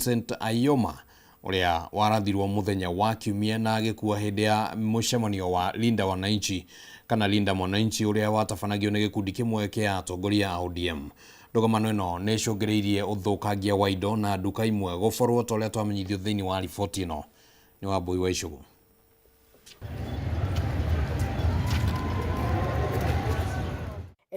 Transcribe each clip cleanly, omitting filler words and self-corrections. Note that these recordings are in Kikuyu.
Vincent Ayoma ũrĩa warathirwo mũthenya wa Kiumia na agĩkua hĩndĩ ya mũcemanio wa Linda Wananchi kana Linda Mwananchi ũrĩa watabanagio nĩ gĩkundi kĩmwe kĩa atongoria a ODM. Ndũgamano ĩno nĩ ĩcũngĩrĩirie ũthũkangia wa indo na nduka imwe gũborwo ta ũrĩa twamenyithio thĩinĩ wa riboti ĩno. Nĩ Wambui wa Icũgũ.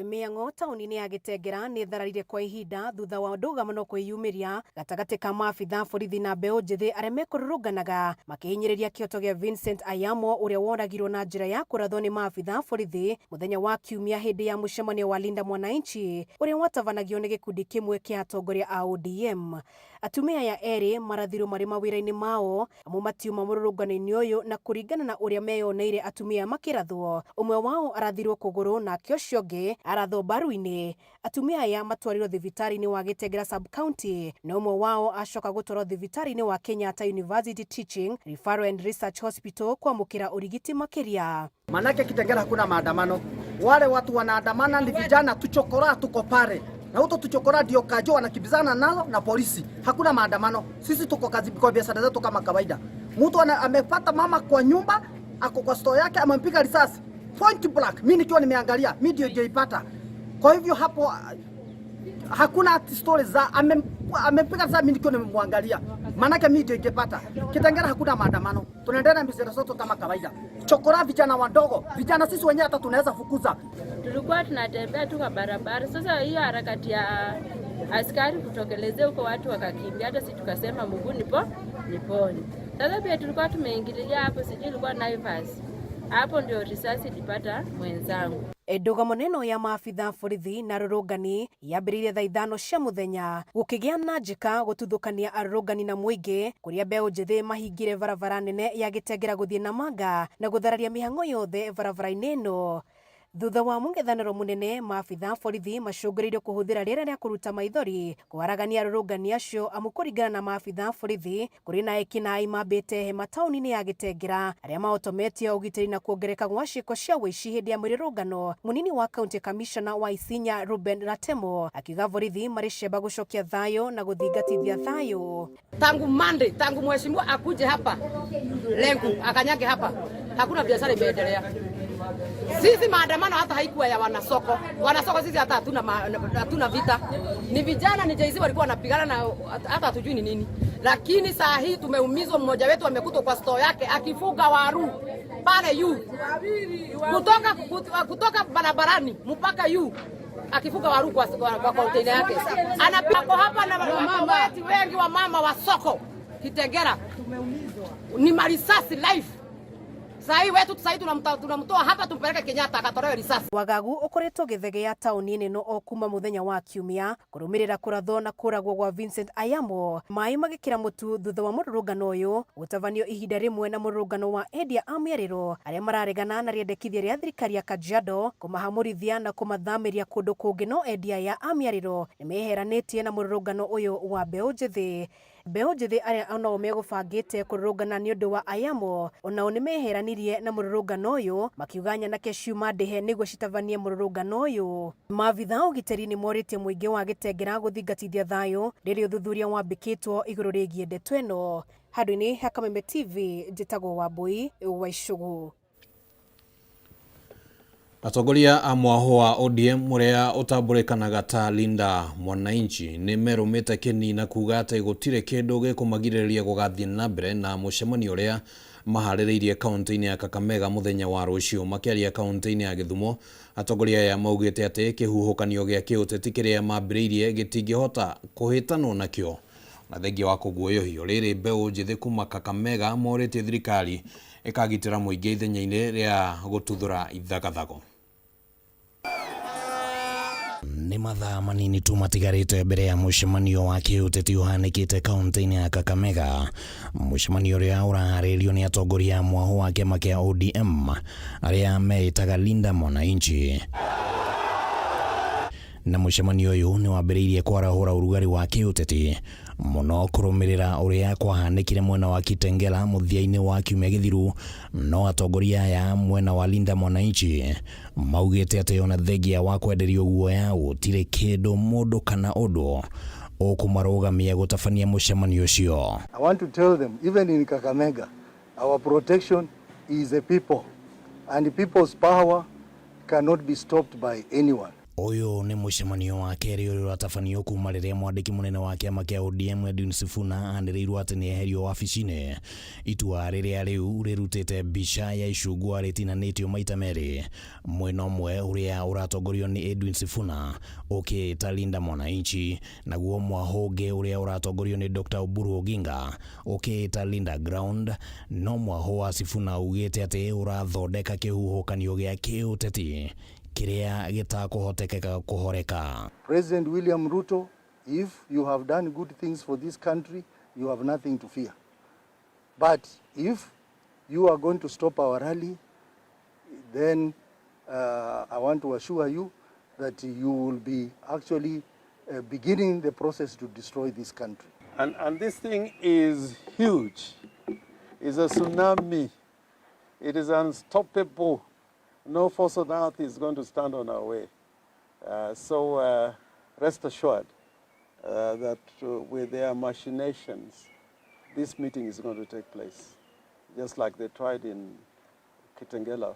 Mĩang'o taũni-inĩ ya Gĩtengera nĩ ĩthararire kwa ihinda thutha wa ndũgamano kwĩyumĩria gatagatĩ ka maabitha borithi na mbeũ njĩthĩ arĩa mekũrũrũnganaga makĩhinyĩrĩria kĩhoto gĩa Vincent Ayamo ũrĩa woragirwo na njĩra ya kũrathwo nĩ maabitha borithi mũthenya wa Kiumia hĩndĩ ya mũcemanio wa Linda Mwananchi ũrĩa watabanagio nĩ gĩkundi kĩmwe kĩa atongoria a ODM. Atumia aya erĩ marathirwo marĩ mawĩra-inĩ mao amu matiuma mũrũrũngano-inĩ ũyũ na kũringana na ũrĩa meyoneire atumia makĩrathwo, ũmwe wao arathirwo kũgũrũ nake ũcio ũngĩ arathwo mbaru-inĩ. Atumia aya matwarirwo thibitarĩ-inĩ wa Gĩtengera Sub-County na ũmwe wao acoka gũtwarwo thibitarĩ-inĩ wa Kenyatta University Teaching, Referral and Research Hospital kwamũkĩra ũrigiti makĩria. Manake Kitengela hakuna maandamano. Wale watu wanaandamana ni vijana tuchokora, tuko pale na huto tuchokora ndio kajo wanakimbizana nalo na polisi. Hakuna maandamano, sisi tuko kazi kwa biashara zetu kama kawaida. Mtu amepata mama kwa nyumba, ako kwa store yake, amempiga risasi point blank, mimi nikiwa nimeangalia, mimi ndio nilipata. Kwa hivyo hapo hakuna stories za amempiga risasi, mimi nikiwa nimemwangalia, manake mimi ndio ningepata. Kitengela hakuna maandamano, tunaendelea na biashara zetu kama kawaida. Chokora vijana wadogo, vijana sisi wenyewe hata tunaweza fukuza. Tulikuwa tunatembea tu kwa barabara. Sasa hiyo harakati ya askari kutokelezea huko, watu wakakimbia, hata sisi tukasema mguu nipo nipone. Sasa pia tulikuwa tumeingilia hapo, sijui ilikuwa Naivas, hapo ndio risasi ilipata mwenzangu. Ndũgamo ĩno ya maabitha borithi na arũrũngani yambĩrĩirie thaa 5 cia mũthenya gũkĩgĩa na njĩka gũtuthũkania arũrũngani na mũingĩ kũrĩa mbeũ njĩthĩ mahingire barabara nene ya Gĩtengera gũthiĩ Namanga na gũthararia mĩhang'o yothe barabara-inĩ ĩno. Thutha wa mũng'ethanĩro mũnene, maabitha borithi macũngĩrĩirio kũhũthĩra rĩera rĩa kũruta maithori kũharagania arũrũngani acio amu kũringana na maabitha borithi kũrĩ na ekinaĩ mambĩte hema taũni-inĩ ya Gĩtengera arĩa mahotometie ũgitĩri na kuongereka gwa ciĩko cia ũici hĩndĩ ya mĩrũrũngano. Mũnini wa county commissioner wa Isinya Ruben Ratemo akiuga borithi marĩ cemba gũcokia thayũ na gũthingatithia thayũ. Tangu Monday, tangu mheshimiwa akuje hapa Lenku akanyage hapa, hakuna biashara imeendelea. Sisi maandamano hata haikuwa ya wanasoko. Wanasoko sisi hata hatuna vita. Ni vijana ni Jay-Z walikuwa wanapigana na hata hatujui ni nini. Lakini saa hii tumeumizwa, mmoja wetu amekutwa kwa store yake akifuga waru pale yu. Kutoka barabarani mpaka yu akifuga waru kwa container yake. Anapako hapa na mama wetu wengi wa mama wa soko Kitengela. Ni marisasi life. Sahi wetu sahi tunamtoa hapa tumpeleke Kenyatta akatolewe risasi. Wagagu ukoretwo gĩthegea taũni-inĩ ĩno o kuma mũthenya wa Kiumia kũrũmĩrĩra kũrathwo na kũragwo gwa Vincent Ayamo maĩ magĩkĩra mũtu thutha wa mũrũrũngano ũyũ gũtabanio ihinda rĩmwe na mũrũrũngano wa endia a mĩarĩro arĩa mararegana na rĩendekithia rĩa thirikari ya Kajiado kũmahamũrithia na kũmathamĩria kũndũ kũngĩ no endia aya a mĩarĩro nĩmeheranĩtie na mũrũrũngano ũyũ wa mbeũ njĩthĩ. Mbeũ njĩthĩ arĩa onao megũbangĩte kũrũrũngana nĩ ũndũ wa Ayamo onao nĩmeheranirie na mũrũrũngano ũyũ makiuga nyanake ciuma ndĩhe nĩguo citabanie mũrũrũngano ũyũ. Maabitha a ũgitĩri nĩmorĩtie mũingĩ wa Gĩtengera gũthingatithia thayũ rĩrĩa ũthuthuria wambĩkĩtwo igũrũ rĩgiĩ ndeto ĩno. Handũ-inĩ ha Kameme TV njĩtagwo Wambui wa Icũgũ. Atongoria a mwahũ wa ODM ũrĩa ũtambũrĩkanaga ta Linda Mwananchi nĩ merũmĩte kĩni na kuga atĩ gũtirĩ kĩndũ gĩkũmagirĩrĩria gũgathiĩ na mbere na mũcemanio ũrĩa maharĩrĩirie kaunti-inĩ ya Kakamega mũthenya wa rũciũ. Makĩaria kaunti-inĩ ya Gĩthumo, atongoria aya maugĩte atĩ kĩhuhũkanio gĩa kĩũteti kĩrĩa mambĩrĩirie gĩtingĩhota kũhĩtanwo nakĩo na thengia wa kũguoyohio. Rĩrĩ mbeũ njĩthĩ kuma Kakamega morĩtie thirikari ĩkagitĩra mũingĩ ithenya-inĩ rĩa gũtuthũra ithagathago. Nĩ mathaa manini tu matigarĩte mbere ya mũcemanio wa kĩũteti ũhanĩkĩte kaunti-inĩ ya Kakamega. Mũcemanio ũrĩa ũraharĩrĩrio nĩ atongoria a mwahũ wa kĩama kĩa ODM arĩa meĩtaga Linda Mwananchi. Na mũcemanio ũyũ nĩ wambĩrĩirie kwarahũra ũrugarĩ wa kĩũteti mũno kũrũmĩrĩra ũrĩa kwahanĩkire mwena wa Kitengela mũthia-inĩ wa kiumia gĩthiru. No atongoria aya mwena wa Linda Mwananchi maugĩte atĩ ona thengia wa kwenderio guoya gũtirĩ kĩndũ mũndũ kana ũndũ Ũkũmarũgamia gũtabania mũcemanio ũcio. I want to tell them, even in Kakamega, our protection is the people, and the people's power cannot be stopped by anyone. Ũyũ nĩ mũcemanio wa kerĩ ũrĩa ũratabanio kuma rĩrĩa mwandĩki mũnene wa kĩama kĩa ODM Edwin Sifuna anĩrĩirwo atĩ nĩ eherio wabici-inĩ. Itua rĩrĩa rĩu rĩrutĩte mbica ya icungwa rĩtinanĩtio maita merĩ, mwena ũmwe ũrĩa ũratongorio nĩ Edwin Sifuna ũkĩĩta Linda Mwananchi, naguo mwahũ ũngĩ ũrĩa ũratongorio nĩ Dr. Oburu Oginga ũkĩĩta Linda Ground. No mwahũ wa Sifuna ugĩte atĩ ũrathondeka kĩhuhũkanio gĩa kĩũteti kĩrĩa gĩtakũhotekeka kũhoreka. President William Ruto, if you have done good things for this country, you have nothing to fear. But if you are going to stop our rally, then I want to assure you that you will be actually beginning the process to destroy this country. And this thing is huge. It's a tsunami. It is unstoppable. No force on earth is going to stand on our way. So rest assured that with their machinations, this meeting is going to take place, just like they tried in Kitengela,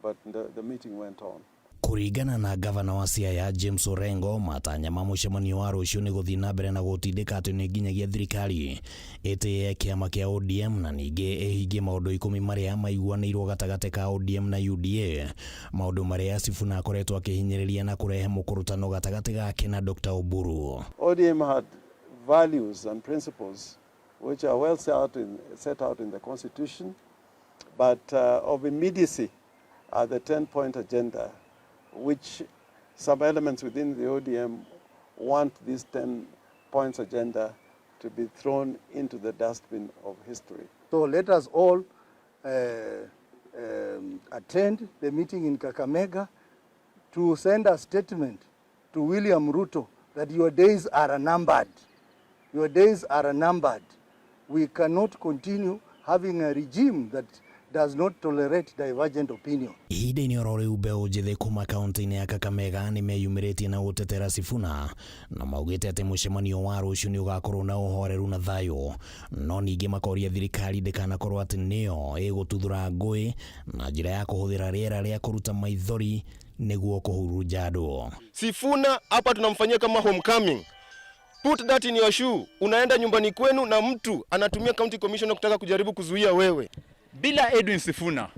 but the meeting went on. Kũringana na gavana wa Siaya James Orengo, matanya ma mũcemanio wa rũciũ nĩ gũthiĩ na mbere na gũtindĩka atĩ nĩ nginyagia thirikari ĩtĩe kĩama kĩa ODM na ningĩ ĩhingie maũndũ 10 marĩa maiguanĩirwo gatagatĩ ka ODM na UDA, maũndũ marĩa Sifuna akoretwo akĩhinyĩrĩria na kũrehe mũkũrũtano gatagatĩ gake na Dr. Oburu. ODM had values and principles which are well set out in the constitution, but of immediacy are the 10-point agenda, which some elements within the ODM want this 10 points agenda to be thrown into the dustbin of history. So let us all attend the meeting in Kakamega to send a statement to William Ruto that your days are numbered. Your days are numbered. We cannot continue having a regime that does not tolerate divergent opinion. Ihinda-inĩ oro rĩu mbeũ njĩthĩ kuma kaunti-inĩ ya Kakamega nĩ meyumĩrĩtie na gũtetera Sifuna na maugĩte atĩ mũcemanio wa rũciũ nĩ ũgakorwo na ũhoreru na thayũ, no ningĩ makoria thirikari ndĩkanakorwo atĩ nĩyo ĩgũtuthũra ngũĩ na njĩra ya kũhũthĩra rĩera rĩa kũruta maithori nĩguo kũhurunja andũ. Sifuna hapa tunamfanyia kama homecoming. Put that in your shoe. Unaenda nyumbani kwenu na mtu anatumia county commissioner kutaka kujaribu kuzuia wewe. Bila Edwin Sifuna,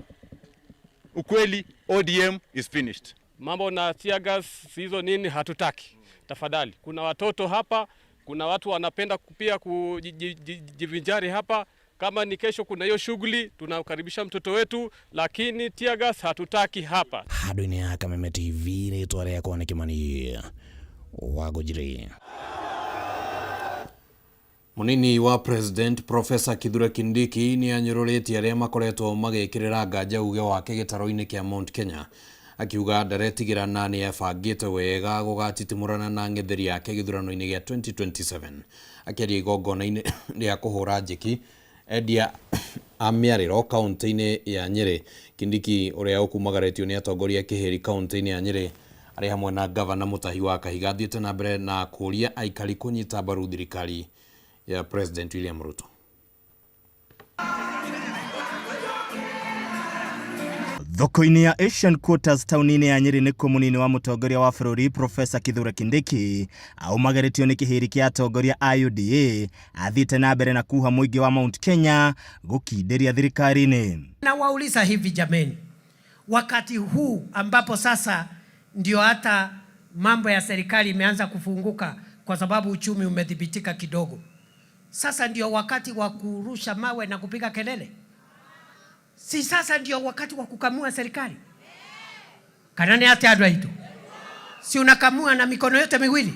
ukweli ODM is finished. Mambo na tear gas hizo nini hatutaki. Tafadhali, kuna watoto hapa, kuna watu wanapenda pia kujivinjari hapa. Kama ni kesho kuna hiyo shughuli, tunakaribisha mtoto wetu, lakini tear gas hatutaki hapa. Handũ-inĩ ya Kameme TV, rĩtwa rĩakwa nĩ Kĩmani Wangũnjiri. Munini wa President Professor Kithure Kindiki nĩ anyũrũrĩtie arĩa makoretwo magĩkĩrĩra nganja uge wake gĩtarũ-inĩ kĩa Mount Kenya, akiuga ndaretigĩra na nĩ ebangĩte wega gũgatitimũrana na ng'etheri yake gĩthurano-inĩ gĩa 2027. Akĩaria igongona-inĩ rĩa kũhũra njeki endia a mĩarĩro kaunti-inĩ ya Nyĩrĩ, Kindiki ũrĩa ũkumagaretio nĩ atongoria kĩhĩri kaunti-inĩ ya Nyĩrĩ arĩ hamwe na gavana Mutahi wa Kahiga athiĩte na mbere na kũũria aikari kũnyita mbaru thirikari ya President William Ruto. Thoko-inĩ ya Asian Quarters taũni-inĩ ya Nyĩrĩ nĩkuo mũnini wa mũtongoria wa bũrũri Professor Kithure Kindiki aumagĩrĩtio nĩ kĩhĩri kĩa atongoria a UDA athiĩte na mbere na kuha mũingĩ wa Mount Kenya gũkindĩria thirikari-inĩ. Na wauliza hivi jameni, wakati huu ambapo sasa ndio hata mambo ya serikali imeanza kufunguka kwa sababu uchumi umedhibitika kidogo, sasa ndio wakati wa kurusha mawe na kupiga kelele? Si sasa ndio wakati wa kukamua serikali? Kanani hata andũ aitũ, si unakamua na mikono yote miwili?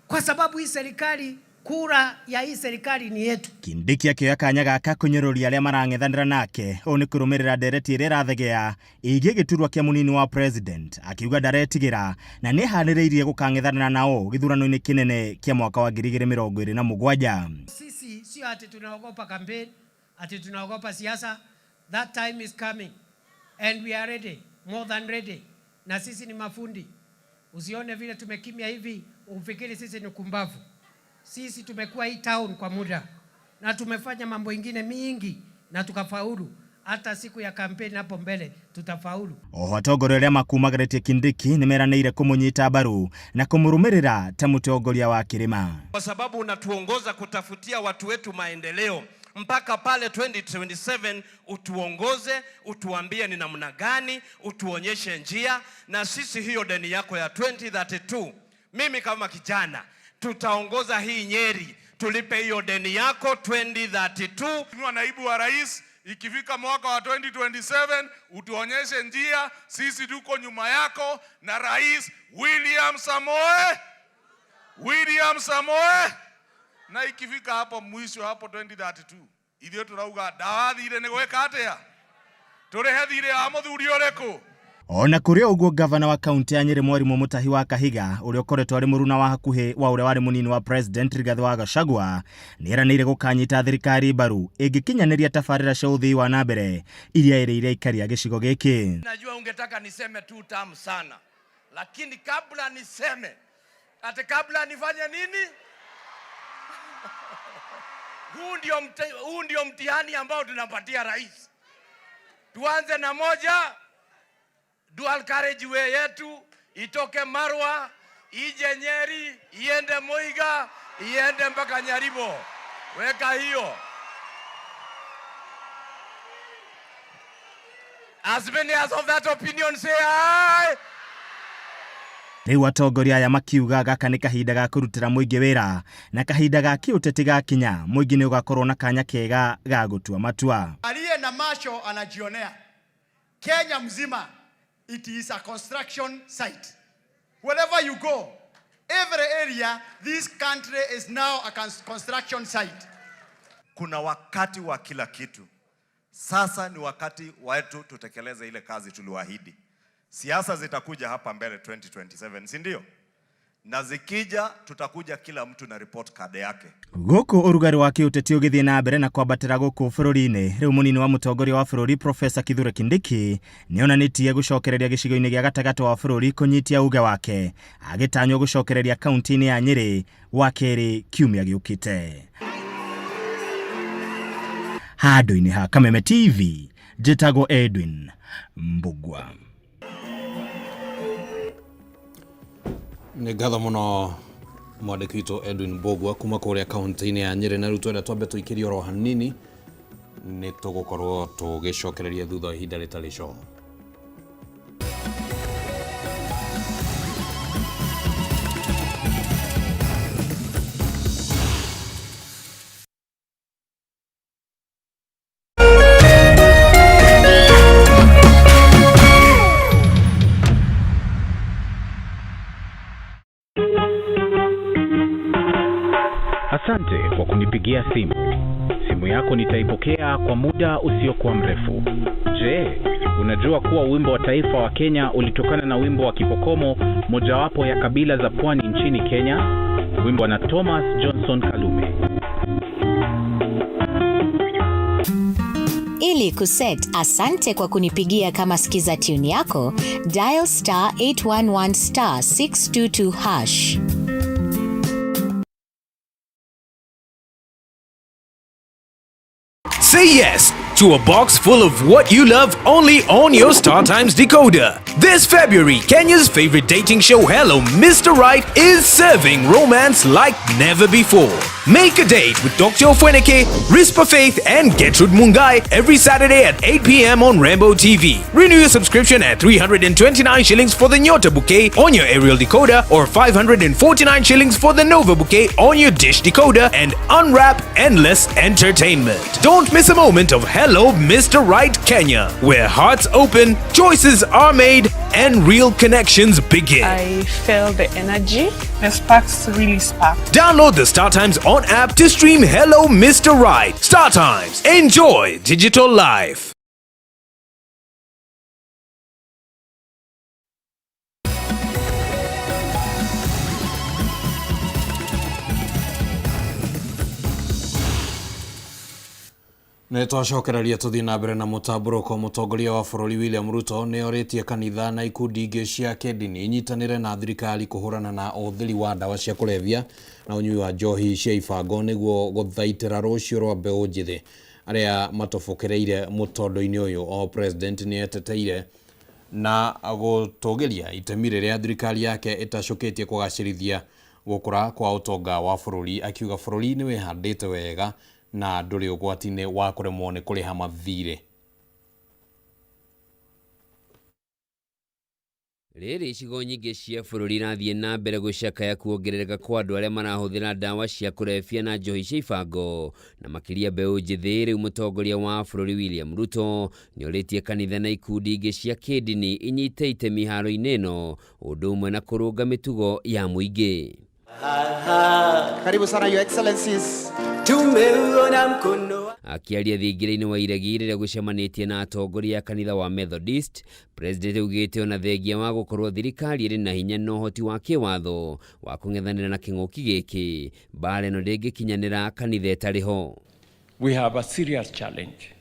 Kwa sababu hii serikali, kura ya hii serikali ni yetu. Kindiki akĩoya kanya gaka kũnyũrũria arĩa marang'ethanĩra nake ũũ nĩ kũrũmĩrĩra ndereti ĩrĩa ĩrathegea ĩgiĩ gĩturwa kĩa mũnini wa president, akiuga ndaretigĩra na nĩeharĩrĩirie gũkang'ethanĩra nao gĩthurano-inĩ kĩnene kĩa mwaka wa 2027. Sisi sio ati tunaogopa campaign, ati tunaogopa siasa. That time is coming and we are ready, more than ready. Na sisi ni mafundi. Usione vile tumekimya hivi, Ufikiri sisi ni kumbavu. Sisi tumekuwa hii town kwa muda na tumefanya mambo ingine mingi na tukafaulu. Hata siku ya kampeni hapo mbele tutafaulu. Oho atongoria arĩa makumagaritie Kindiki nĩmeranĩire kũmũnyita mbaru na kũmũrũmĩrĩra ta mũtongoria wa kĩrĩma. Kwa sababu unatuongoza kutafutia watu wetu maendeleo mpaka pale 2027 utuongoze, utuambie ni namna gani, utuonyeshe njia, na sisi hiyo deni yako ya 2032, mimi kama kijana tutaongoza hii Nyeri, tulipe hiyo deni yako 2032. Mheshimiwa Naibu wa Rais, ikifika mwaka wa 2027 utuonyeshe njia, sisi tuko nyuma yako na Rais William Samoe, William Samoe. Na ikifika hapo mwisho hapo 2032 ithuĩ turauga ndawathire nĩ gwĩka atĩa, tũrĩhe thirĩ wa mũthuri ũrĩkũ? Ona kũrĩ ũguo, gavana wa kaunti ya Nyeri Mwarimũ Mutahi wa Kahiga ũrĩa ũkoretwo arĩ mũruna wa hakuhĩ wa ũrĩa warĩ mũnini wa president Rigathi wa Gachagua nĩeranĩire gũkanyita thirikari mbaru ĩngĩkinyanĩria tabarĩra cia ũthii wa na mbere iria ĩrĩire aikari a gĩcigo gĩkĩ. Najua ungetaka niseme tu tamu sana, lakini kabla niseme ati kabla nifanye nini, huu ndio mtihani ambao tunapatia rais. Tuanze na moja, dual carriageway yetu itoke Marwa ije Nyeri iende Moiga iende mpaka Nyaribo. Weka hiyo. As many as of that opinion say aye. Rĩu atongoria aya makiuga gaka nĩ kahinda ga kũrutĩra mũingĩ wĩra na kahinda ga kĩũteti gakinya mũingĩ nĩ ũgakorwo na kanya kega ga gũtua matua. Aliye na macho anajionea. Kenya mzima, it is a construction site. Wherever you go, every area, this country is now a construction site. Kuna wakati wa kila kitu. Sasa ni wakati wetu tutekeleze ile kazi tuliwaahidi. Siasa zitakuja hapa mbele 2027, si ndio? Na zikija tutakuja kila mtu na report card yake. Gũkũ ũrugarĩ wa kĩũteti ũgĩthiĩ na mbere na kwambatĩra gũkũ bũrũri-inĩ, rĩu mũnini wa mũtongoria wa bũrũri Profesa Kithure Kindiki nĩonanĩtie gũcokereria gĩcigo-inĩ gĩa gatagatĩ wa bũrũri kũnyitia uge wake agĩtanywo gũcokereria kaunti-inĩ ya Nyĩrĩ wakerĩ kiumia gĩũkĩte. Handũ-inĩ ha Kameme TV, njĩtagwo Edwin Mbugua. Nĩ ngatho mũno mwandĩki witũ Edwin Mbugua kuma kũrĩa kaunti-inĩ ya Nyĩrĩ. Na rĩu twenda twambe tũikĩrie oro hanini, nĩ tũgũkorwo tũgĩcokereria thutha wa ihinda rĩtarĩ coho. Asante kwa kunipigia simu. Simu yako nitaipokea kwa muda usiokuwa mrefu. Je, unajua kuwa wimbo wa taifa wa Kenya ulitokana na wimbo wa Kipokomo, mojawapo ya kabila za pwani nchini Kenya? Wimbo na Thomas Johnson Kalume. Ili kuset asante kwa kunipigia kama skiza tune yako, dial star 811 star 622 hash. Say yes to a box full of what you love only on your StarTimes decoder. This February, Kenya's favorite dating show Hello Mr. Right is serving romance like never before. Make a date with Dr. Ofweneke, Rispa Faith, and Gertrude Mungai every Saturday at 8 p.m. on Rambo TV. Renew your subscription at 329 shillings for the Nyota Bouquet on your aerial decoder or 549 shillings for the Nova Bouquet on your dish decoder and unwrap endless entertainment. Don't miss a moment of Hello Mr. Right Kenya, where hearts open, choices are made, and real connections begin. I felt the energy. The sparks really sparked. Download the StarTimes On app to stream Hello Mr. Right. StarTimes. Enjoy digital life. Nĩ twacokereria tũthiĩ na mbere na mũtambũrũko. Mũtongoria wa bũrũri William Ruto nĩ orĩtie kanitha na ikundi ingĩ cia kĩndini inyitanĩre na thirikari kũhũrana na ũhũthĩri wa ndawa cia kũrebia na ũnyui wa njohi cia ibango nĩguo gũthaitĩra rũciũ rwa mbeũ njĩthĩ arĩa matobokereire mũtondo-inĩ ũyũ. O president nĩ eteteire na gũtũgĩria itemi rĩrĩa thirikari yake ĩtacũkĩtie kũgacĩrithia gũkũra kwa ũtonga wa bũrũri, akiuga bũrũri nĩ wĩhandĩte wega na ndũrĩ ũgwati-inĩ wa kũremwo nĩ kũrĩha mathirĩ. Rĩrĩ icigo nyingĩ cia bũrũri irathiĩ na mbere gũcakaya kuongerereka kwa andũ arĩa marahũthĩra ndawa cia kũrebia na njohi cia ibango na makĩria mbeũ njĩthĩ. Rĩu mũtongoria wa bũrũri William Ruto nĩorĩtie kanitha na ikundi ingĩ cia kĩndini inyite itemi haro-inĩ ĩno ũndũ ũmwe na kũrũnga mĩtugo ya mũingĩ. Karibu sana Your Excellencies. Tumeuona mkono. Akiaria thingira-inĩ wa iregi rĩrĩa gũcemanĩtie na atongoria a kanitha wa Methodist, President augĩte ona thengia wa gũkorwo thirikari ĩrĩ na hinya na ũhoti wa kĩwatho wa kũng'ethanĩra na kĩng'ũki gĩkĩ, mbara ĩno ndĩngĩkinyanĩra kanitha ĩtarĩ ho. We have a serious challenge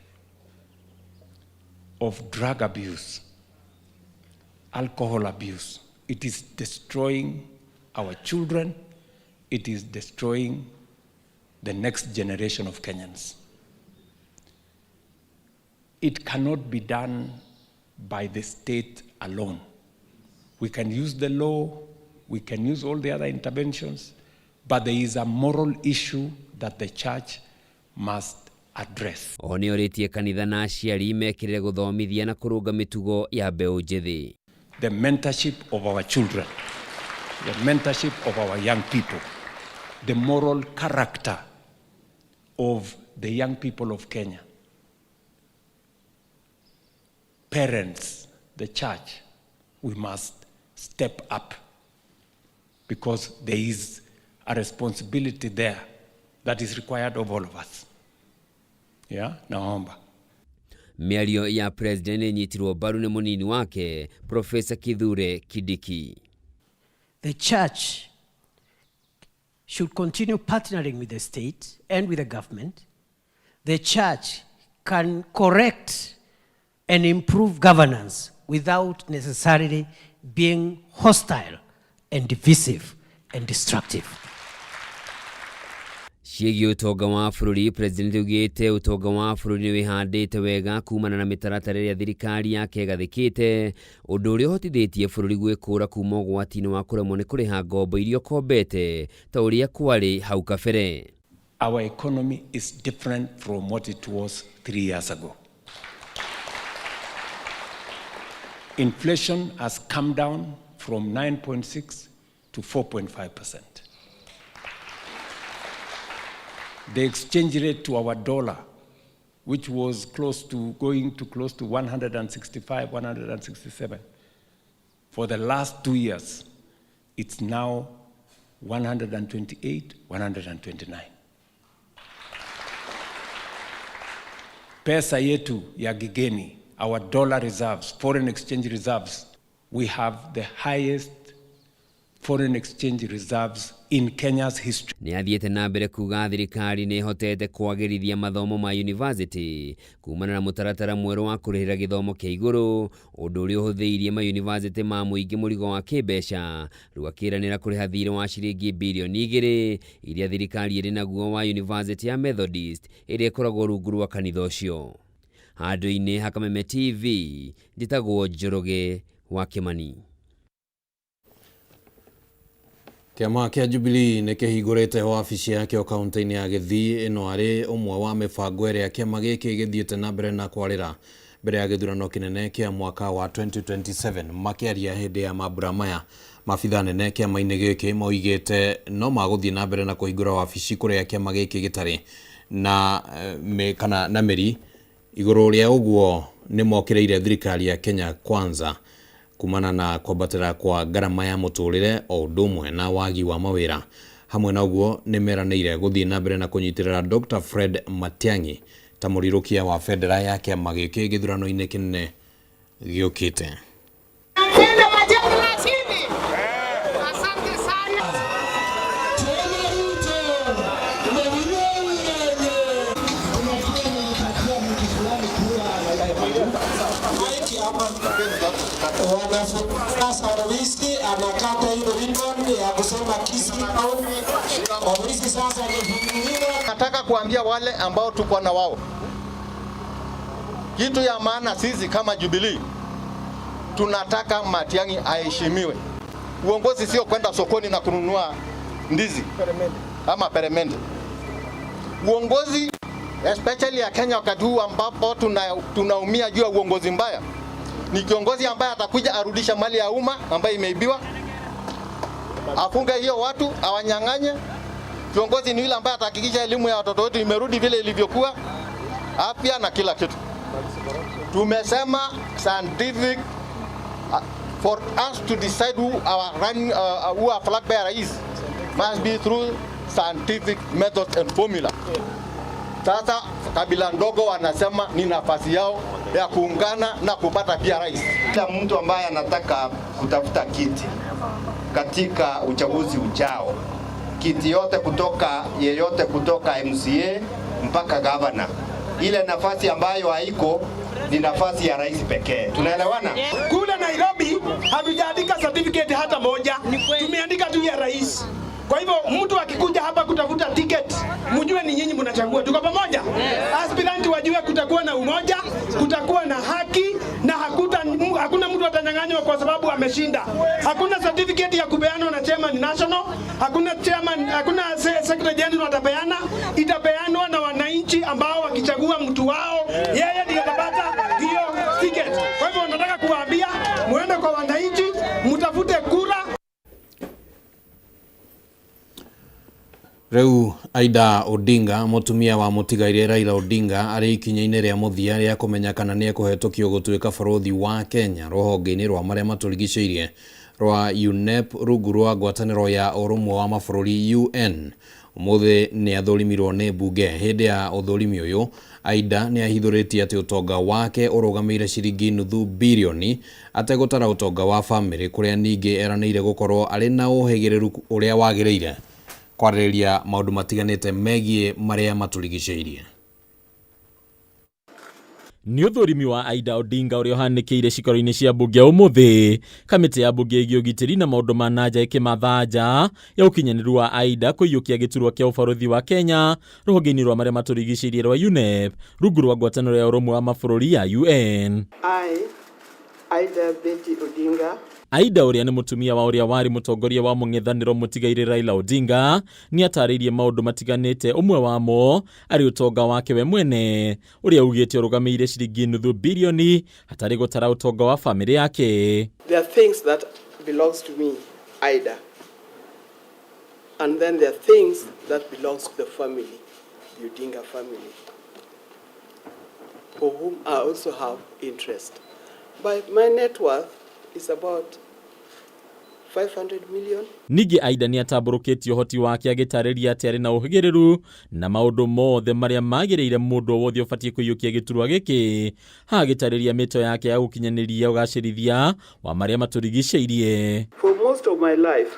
of drug abuse, alcohol abuse. It is destroying our children. It is destroying the next generation of Kenyans. It cannot be done by the state alone. We can use the law, we can use all the other interventions, but there is a moral issue that the church must address. Oho nĩorĩtie kanitha na aciari mekĩrĩre gũthomithia na kũrũnga mĩtugo ya mbeũ njĩthĩ. The mentorship of our children, the mentorship of our young people, the moral character of the young people of Kenya. Parents, the church, we must step up because there is a responsibility there that is required of all of us. Yeah, naomba. Mĩario ya president ĩnyitirwo mbaru nĩ mũnini wake Professor Kithure Kindiki. The church should continue partnering with the state and with the government. The church can correct and improve governance without necessarily being hostile and divisive and destructive. Ciĩgiĩ ũtonga wa bũrũri, President augĩte ũtonga wa bũrũri nĩ wĩhandĩte wega kumana na mĩtaratara ĩrĩa thirikari yake ĩgathĩkĩte, ũndũ ũrĩa ũhotithĩtie bũrũri gwĩkũra kuma ũgwati-inĩ wa kũremwo nĩ kũrĩha ngombo iria ũkombete ta ũrĩa kwarĩ hau kabere. Our economy is different from what it was 3 years ago. Inflation has come down from 9.6 to 4.5%. The exchange rate to our dollar, which was close to going to close to 165, 167, for the last 2 years, it's now 128, 129. Pesa yetu ya kigeni, our dollar reserves, foreign exchange reserves, we have the highest foreign exchange reserves in Kenya's history. Nĩ athiĩte na mbere kuga thirikari nĩ ĩhotete kwagĩrithia mathomo ma university kumana na mũtaratara mwerũ wa kũrĩhĩra gĩthomo kĩa igũrũ, ũndũ ũrĩa ũhũthĩirie mayunivasĩtĩ ma mũingĩ mũrigo wa kĩmbeca. Rĩu akĩranĩra kũrĩha thirĩ wa ciringi birioni 2 iria thirikari ĩrĩ naguo wa University ya Methodist ĩrĩa ĩkoragwo rungu rwa kanitha ũcio. Handũ-inĩ ha Kameme TV, njĩtagwo Njoroge wa Kĩmani. Kĩama kĩa Jubilee nĩ kĩhingũrĩte wabici yakĩo kaunti-inĩ ya Gĩthii. Ĩno arĩ ũmwe wa mĩbango ĩrĩa kĩama gĩkĩ gĩthiĩte na mbere na kwarĩra mbere ya gĩthurano kĩnene kĩa mwaka wa 2027. Makĩaria hĩndĩ ya mambura maya, maabitha nene kĩama-inĩ gĩkĩ moigĩte no magũthiĩ na mbere na kũhingũra wabici kũrĩa kĩama gĩkĩ gĩtarĩ na kana na mĩri. Igũrũ rĩa ũguo nĩ mokĩrĩire thirikari ya Kenya Kwanza kumana na kwambatĩra kwa ngarama ya mũtũrĩre o ũndũ ũmwe na wagi wa mawĩra. Hamwe na ũguo nĩ meranĩire gũthiĩ na mbere na kũnyitĩrĩra Dr. Fred Matiang'i ta mũrirũkia wa bendera ya kĩama gĩkĩ gĩthurano-inĩ kĩnene gĩũkĩte. Sasa ofisi anakata hiyo ribbon ya kusema Kisii Town. Ofisi sasa imefunguliwa. Nataka kuambia wale ambao tuko na wao, kitu ya maana sisi kama Jubilee tunataka Matiang'i aheshimiwe. Uongozi sio kwenda sokoni na kununua ndizi ama peremende. Uongozi especially ya Kenya wakati huu ambapo tunaumia juu ya uongozi mbaya, ni kiongozi ambaye atakuja arudisha mali ya umma ambayo imeibiwa, afunge hiyo watu, awanyang'anye. Kiongozi ni yule ambaye atahakikisha elimu ya watoto wetu imerudi vile ilivyokuwa, afya na kila kitu. Tumesema scientific for us to decide who our running, who our flag bearer is must be through scientific methods and formula. Sasa kabila ndogo wanasema ni nafasi yao ya kuungana na kupata pia rais. Kila mtu ambaye anataka kutafuta kiti katika uchaguzi ujao, kiti yote kutoka yeyote kutoka MCA mpaka gavana, ile nafasi ambayo haiko ni nafasi ya rais pekee. Tunaelewana? Kule Nairobi hatujaandika certificate hata moja, tumeandika tu ya rais. Kwa hivyo mtu akikuja hapa kutafuta ticket, mjue ni nyinyi mnachagua. Tuko pamoja? Aspirant wajue kutakuwa na umoja, kutakuwa na haki na hakuna mtu atanyang'anywa kwa sababu ameshinda. Hakuna certificate ya kupeanwa na chairman national, hakuna chairman, hakuna secretary general atapeana, itapeanwa na wananchi ambao wakichagua mtu wao, yeye ndiye atapata hiyo ticket. Kwa hivyo nataka kuwaambia muende kwa wananchi, mtafute kura. Rĩu Aida Odinga mũtumia wa mũtigairĩ Raila Odinga arĩ ikinya-inĩ rĩa mũthia rĩa kũmenya kana nĩ ekũhetũkio gũtuĩka barũthi wa Kenya rũhonge-inĩ rwa marĩa matũrigicĩirie rwa UNEP rungu rwa ngwatanĩro ya ũrũmwe wa mabũrũri UN. Ũmũthĩ nĩ athũrimirwo nĩ mbunge. Hĩndĩ ya ũthũrimi ũyũ Aida nĩ ahithũrĩtie atĩ ũtonga wake ũrũgamĩire ciringi nuthu birioni ategũtara ũtonga wa bamĩrĩ, kũrĩa ningĩ eranĩire gũkorwo arĩ na ũhĩgĩrĩru ũrĩa wagĩrĩire kwarĩrĩria maũndũ matiganĩte megiĩ marĩa matũrigicĩirie. Nĩ ũthũrimi wa Aida Odinga ũrĩa ũhanĩkĩire cikaro-inĩ cia mbunge ũmũthĩ, kamĩtĩ ya mbunge ĩgiĩ ũgitĩri na maũndũ ma nanja ĩkĩmatha nja ya ũkinyanĩru wa Aida kũiyũkia gĩturwa kĩa ũbarũthi wa Kenya rũhonge-inĩ rwa marĩa matũrigicĩirie rwa UNEP rungu rwa ngwatanĩro ya ũrũmwe wa mabũrũri ya UN. I, Aida Betty Odinga, Aida ũrĩa nĩ mũtumia wa ũrĩa warĩ mũtongoria wa mũng'ethanĩro mũtigairĩ Raila Odinga nĩ atarĩirie maũndũ matiganĩte, ũmwe wamo arĩ ũtonga wake we mwene ũrĩa augĩte ũrũgamĩire ciringi nuthu birioni hatarĩ gũtara ũtonga wa bamĩrĩ yake. There are things that belongs to me, Aida, and then there are things that belongs to the family, the Odinga family, for whom I also have interest. But my net worth is about 500 million. Ningĩ Aida nĩ atambũrũkĩtie ũhoti wake agĩtarĩria atĩ arĩ na ũhĩgĩrĩru na maũndũ mothe marĩa magĩrĩire mũndũ o wothe ũbatiĩ kũiyũkia gĩturwa gĩkĩ, haha agĩtarĩria mĩto yake ya gũkinyanĩria ũgacĩrithia wa marĩa matũrigicĩirie. For most of my life,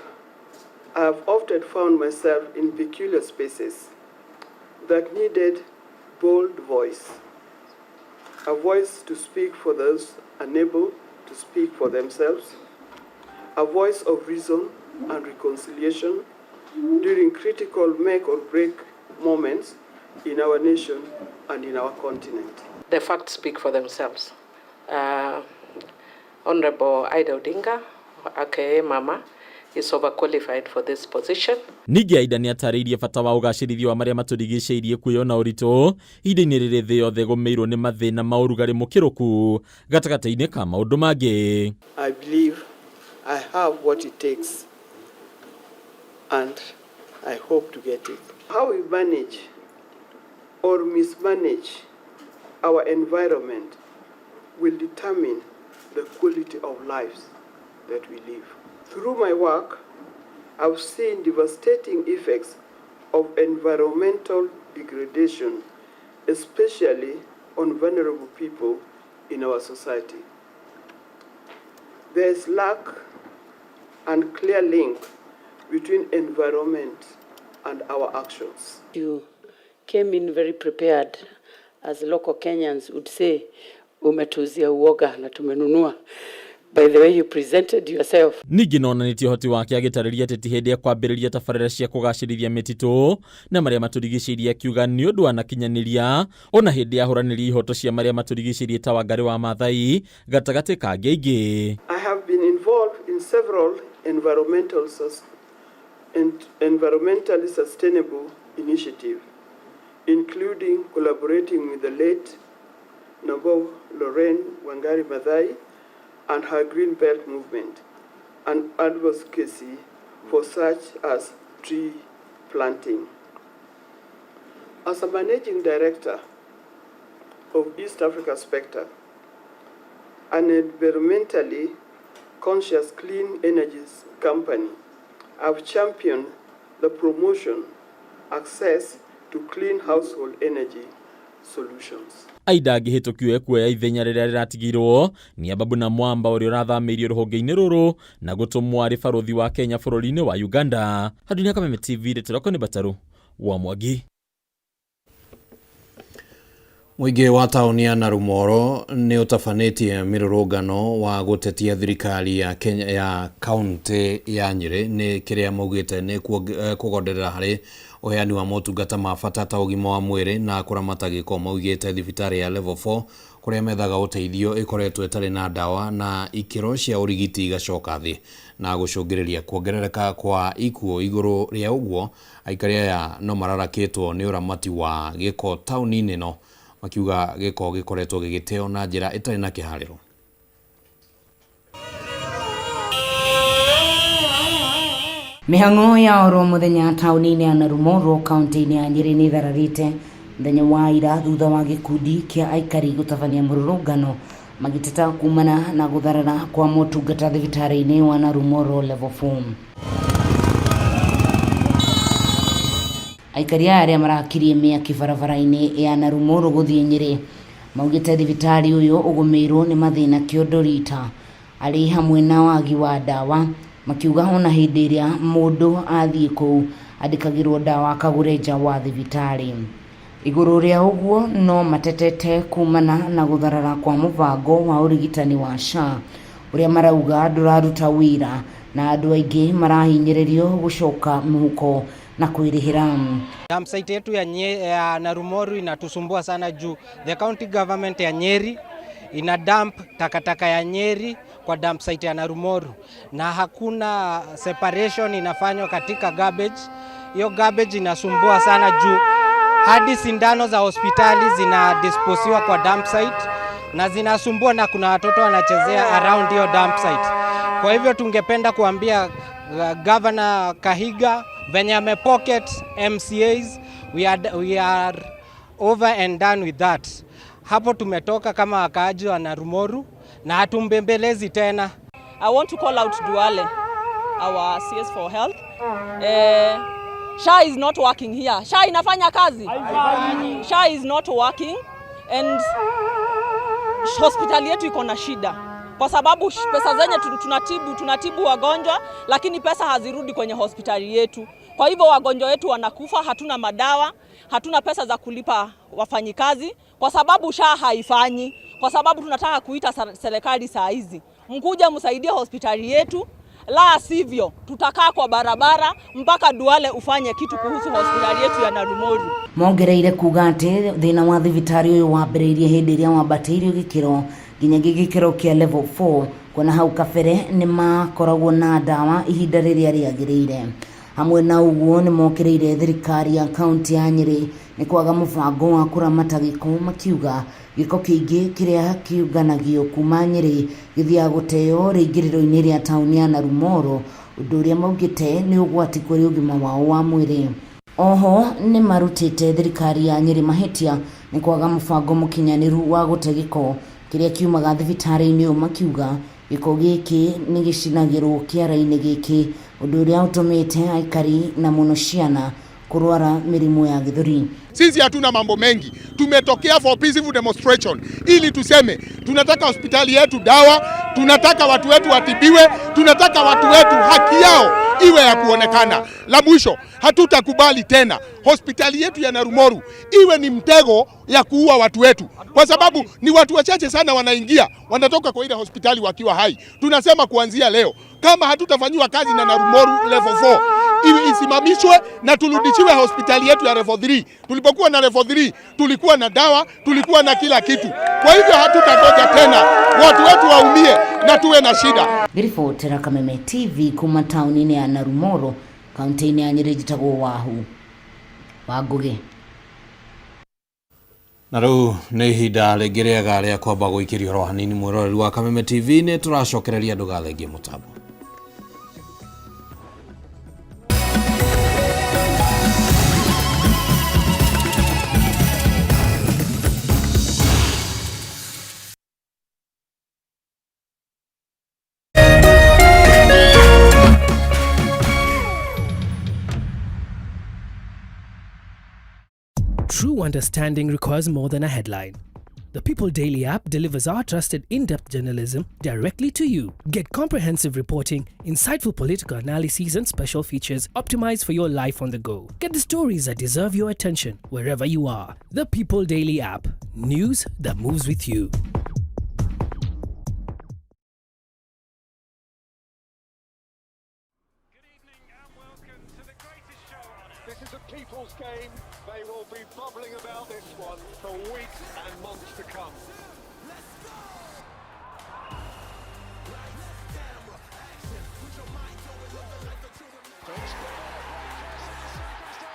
I have often found myself in peculiar spaces that needed bold voice, a voice to speak for those unable to speak for themselves, a voice of reason and reconciliation during critical make or break moments in our nation and in our continent. The facts speak for themselves. Honorable Aida Odinga, aka Mama, is overqualified for this position. Ningĩ Aida nĩ atarĩirie bata wa ũgacĩrithio wa marĩa matũrigicĩirie kuoywo ũritũ ihinda-inĩ rĩrĩ thĩ yothe ĩgũmĩirwo nĩ mathĩna ma ũrugarĩ mũkĩrũku gatagatĩ-inĩ ka maũndũ mangĩ. I believe I have what it takes and I hope to get it. How we manage or mismanage our environment will determine the quality of lives that we live. Through my work, I've seen devastating effects of environmental degradation, especially on vulnerable people in our society. There is lack and clear link between environment and our actions. You came in very prepared, as local Kenyans would say. Umetuuzia uoga na tumenunua. By the way you presented yourself. Ningĩ nonanĩtie ũhoti wake agĩtarĩria atĩ ti hĩndĩ ya kwambĩrĩria tabarĩra cia kũgacĩrithia mĩtitũ na marĩa matũrigicĩirie, akiuga nĩ ũndũ anakinyanĩria ona hĩndĩ ya ahũranĩri ihoto cia marĩa matũrigicĩirie ta Wangari wa Maathai gatagatĩ ka angĩ aingĩ. I have been involved in several environmentally sustainable initiatives, including collaborating with the late Nobel Lorraine Wangari Maathai and her Green Belt movement, and advocacy for such as tree planting. As a managing director of East Africa Spectre, an environmentally conscious clean energies company, I've championed the promotion, access to clean household energy solutions. Aida angĩhĩtũkio ekuoya ithenya rĩrĩa rĩratigirwo nĩ Ababu na Mwamba ũrĩa ũrathamĩirio rũhonge-inĩ rũrũ na gũtũmwo arĩ barũthi wa Kenya bũrũri-inĩ wa Uganda. Handũ-inĩ ha Kameme TV, ndeto nĩ Batarũ wa Mwangi. Mũingĩ wa taũni ya Narumoro nĩ ũtabanĩtie mĩrũrũngano wa gũtetia thirikari ya Kenya ya kaũntĩ ya Nyĩrĩ nĩ kĩrĩa maugĩte nĩ kũgonderera harĩ ũheani wa motungata ma bata ta ũgima wa mwĩrĩ na kũramata gĩko. Maugĩte thibitarĩ ya level 4 kũrĩa methaga ũteithio ĩkoretwo ĩtarĩ na ndawa na ikĩro cia ũrigiti igacoka thĩ na gũcũngĩrĩria kuongerereka kwa ikuũ. Igũrũ rĩa ũguo, aikari aya no mararakĩtwo nĩ ũramati wa gĩko taũni-inĩ ĩno, makiuga gĩko gĩkoretwo gĩgĩteo na njĩra ĩtarĩ na kĩharĩro. Mĩhang'o ya oro mũthenya taũni-inĩ ya Narumoro kaũntĩ-inĩ ya Nyĩrĩ nĩ ĩthararĩte mũthenya wa ira thutha wa gĩkundi kĩa aikari gũtabania mũrũrũngano magĩteta kumana na gũtharara kwa motungata thibitarĩ-inĩ wa Narumoro level 4. Aikari aya arĩa marakirie mĩaki barabara-inĩ ya Narumoro gũthiĩ Nyĩrĩ maugĩte thibitarĩ ũyũ ũgũmĩirwo nĩ mathĩna kĩondo rita arĩ hamwe na wagi wa ndawa, makiuga ona hĩndĩ ĩrĩa mũndũ athiĩ kũu andĩkagĩrwo ndawa akagũre nja wa thibitarĩ. Igũrũ rĩa ũguo no matetete kumana na gũtharara kwa mũbango wa ũrigitani wa SHA ũrĩa marauga ndũraruta wĩra na andũ aingĩ marahinyĩrĩrio gũcoka mũhuko na kwĩrĩhĩra. Dump site yetu ya Narumoru inatusumbua sana juu the county government ya Nyeri ina dump takataka ya Nyeri kwa dump site ya Narumoru na hakuna separation inafanywa katika garbage. Hiyo garbage inasumbua sana juu hadi sindano za hospitali zinadisposiwa kwa dump site na zinasumbua, na kuna watoto wanachezea around hiyo dump site. Kwa hivyo tungependa kuambia Governor Kahiga venye amepocket MCAs, we are over and done with that. Hapo tumetoka kama wakaaji wa Narumoru na hatumbembelezi tena. I want to call out Duale, our CS for Health. SHA is not working here. SHA inafanya kazi? SHA is not working and hospitali yetu iko na shida kwa sababu pesa zenye tunatibu wagonjwa, lakini pesa hazirudi kwenye hospitali yetu. Kwa hivyo wagonjwa wetu wanakufa, hatuna madawa, hatuna pesa za kulipa wafanyikazi kwa sababu SHA haifanyi. Kwa sababu tunataka kuita serikali saa hizi, mkuja msaidie hospitali yetu, la sivyo tutakaa kwa barabara mpaka Duale ufanye kitu kuhusu hospitali yetu ya Narumoru. Mongereire kuga atĩ thĩna wa thibitarĩ ũyũ wambĩrĩirie hĩndĩ ĩrĩa wambatĩirio gĩkĩro nginyagia gĩkĩro kĩa level 4, kuona hau kabere nĩ makoragwo na ndawa ihinda rĩrĩa rĩagĩrĩire. Hamwe na ũguo nĩ mokĩrĩire thirikari ya kaunti ya Nyĩrĩ nĩ kwaga mũbango wa kũramata gĩko, makiuga gĩko kĩingĩ kĩrĩa kĩũnganagio kuma Nyĩrĩ gĩthiaga gũteo rĩingĩrĩro-inĩ rĩa taũni ya Narumoro, ũndũ ũrĩa maugĩte nĩ ũgwati kũrĩ ũgima wao wa mwĩrĩ. Oho nĩ marutĩte thirikari ya Nyĩrĩ mahĩtia nĩ kwaga mũbango mũkinyanĩru wa gũte gĩko kĩrĩa kiumaga thibitarĩ-inĩ ũyũ, makiuga gĩko gĩkĩ nĩ gĩcinagĩrwo kĩara-inĩ gĩkĩ, ũndũ ũrĩa ũtũmĩte aikari na mũno ciana kũrwara mĩrimũ ya gĩthũri. Sisi hatuna mambo mengi, tumetokea for peaceful demonstration ili tuseme tunataka hospitali yetu dawa, tunataka watu wetu watibiwe, tunataka watu wetu haki yao. iwe ya kuonekana. La mwisho, hatutakubali tena hospitali yetu ya Narumoru iwe ni mtego ya kuua watu wetu, kwa sababu ni watu wachache sana wanaingia wanatoka kwa ile hospitali wakiwa hai. Tunasema kuanzia leo, kama hatutafanyiwa kazi na Narumoru level 4 iwe isimamishwe na turudishiwe hospitali yetu ya level 3. Tulipokuwa na level 3 tulikuwa na dawa, tulikuwa na kila kitu. Kwa hivyo hatutangoja tena watu wetu waumie na tuwe na shida. Ngĩribotera Kameme TV kuma taũni-inĩ ya Narumoro kaunti-inĩ ya Nyĩrĩ, njĩtagwo Wahu wa Ngũgĩ. Na rĩu nĩ ihinda rĩngĩ rĩega rĩa kwamba gũikĩria ũhoro hanini mwĩroreri wa Kameme TV. Nĩ tũracokereria, ndũgathengie mũtambo. True understanding requires more than a headline. The People Daily app delivers our trusted in depth journalism directly to you. Get comprehensive reporting, insightful political analyses, and special features optimized for your life on the go. Get the stories that deserve your attention wherever you are. The People Daily app. News that moves with you. This is a people's game. They will be bubbling about this one for weeks and months to come.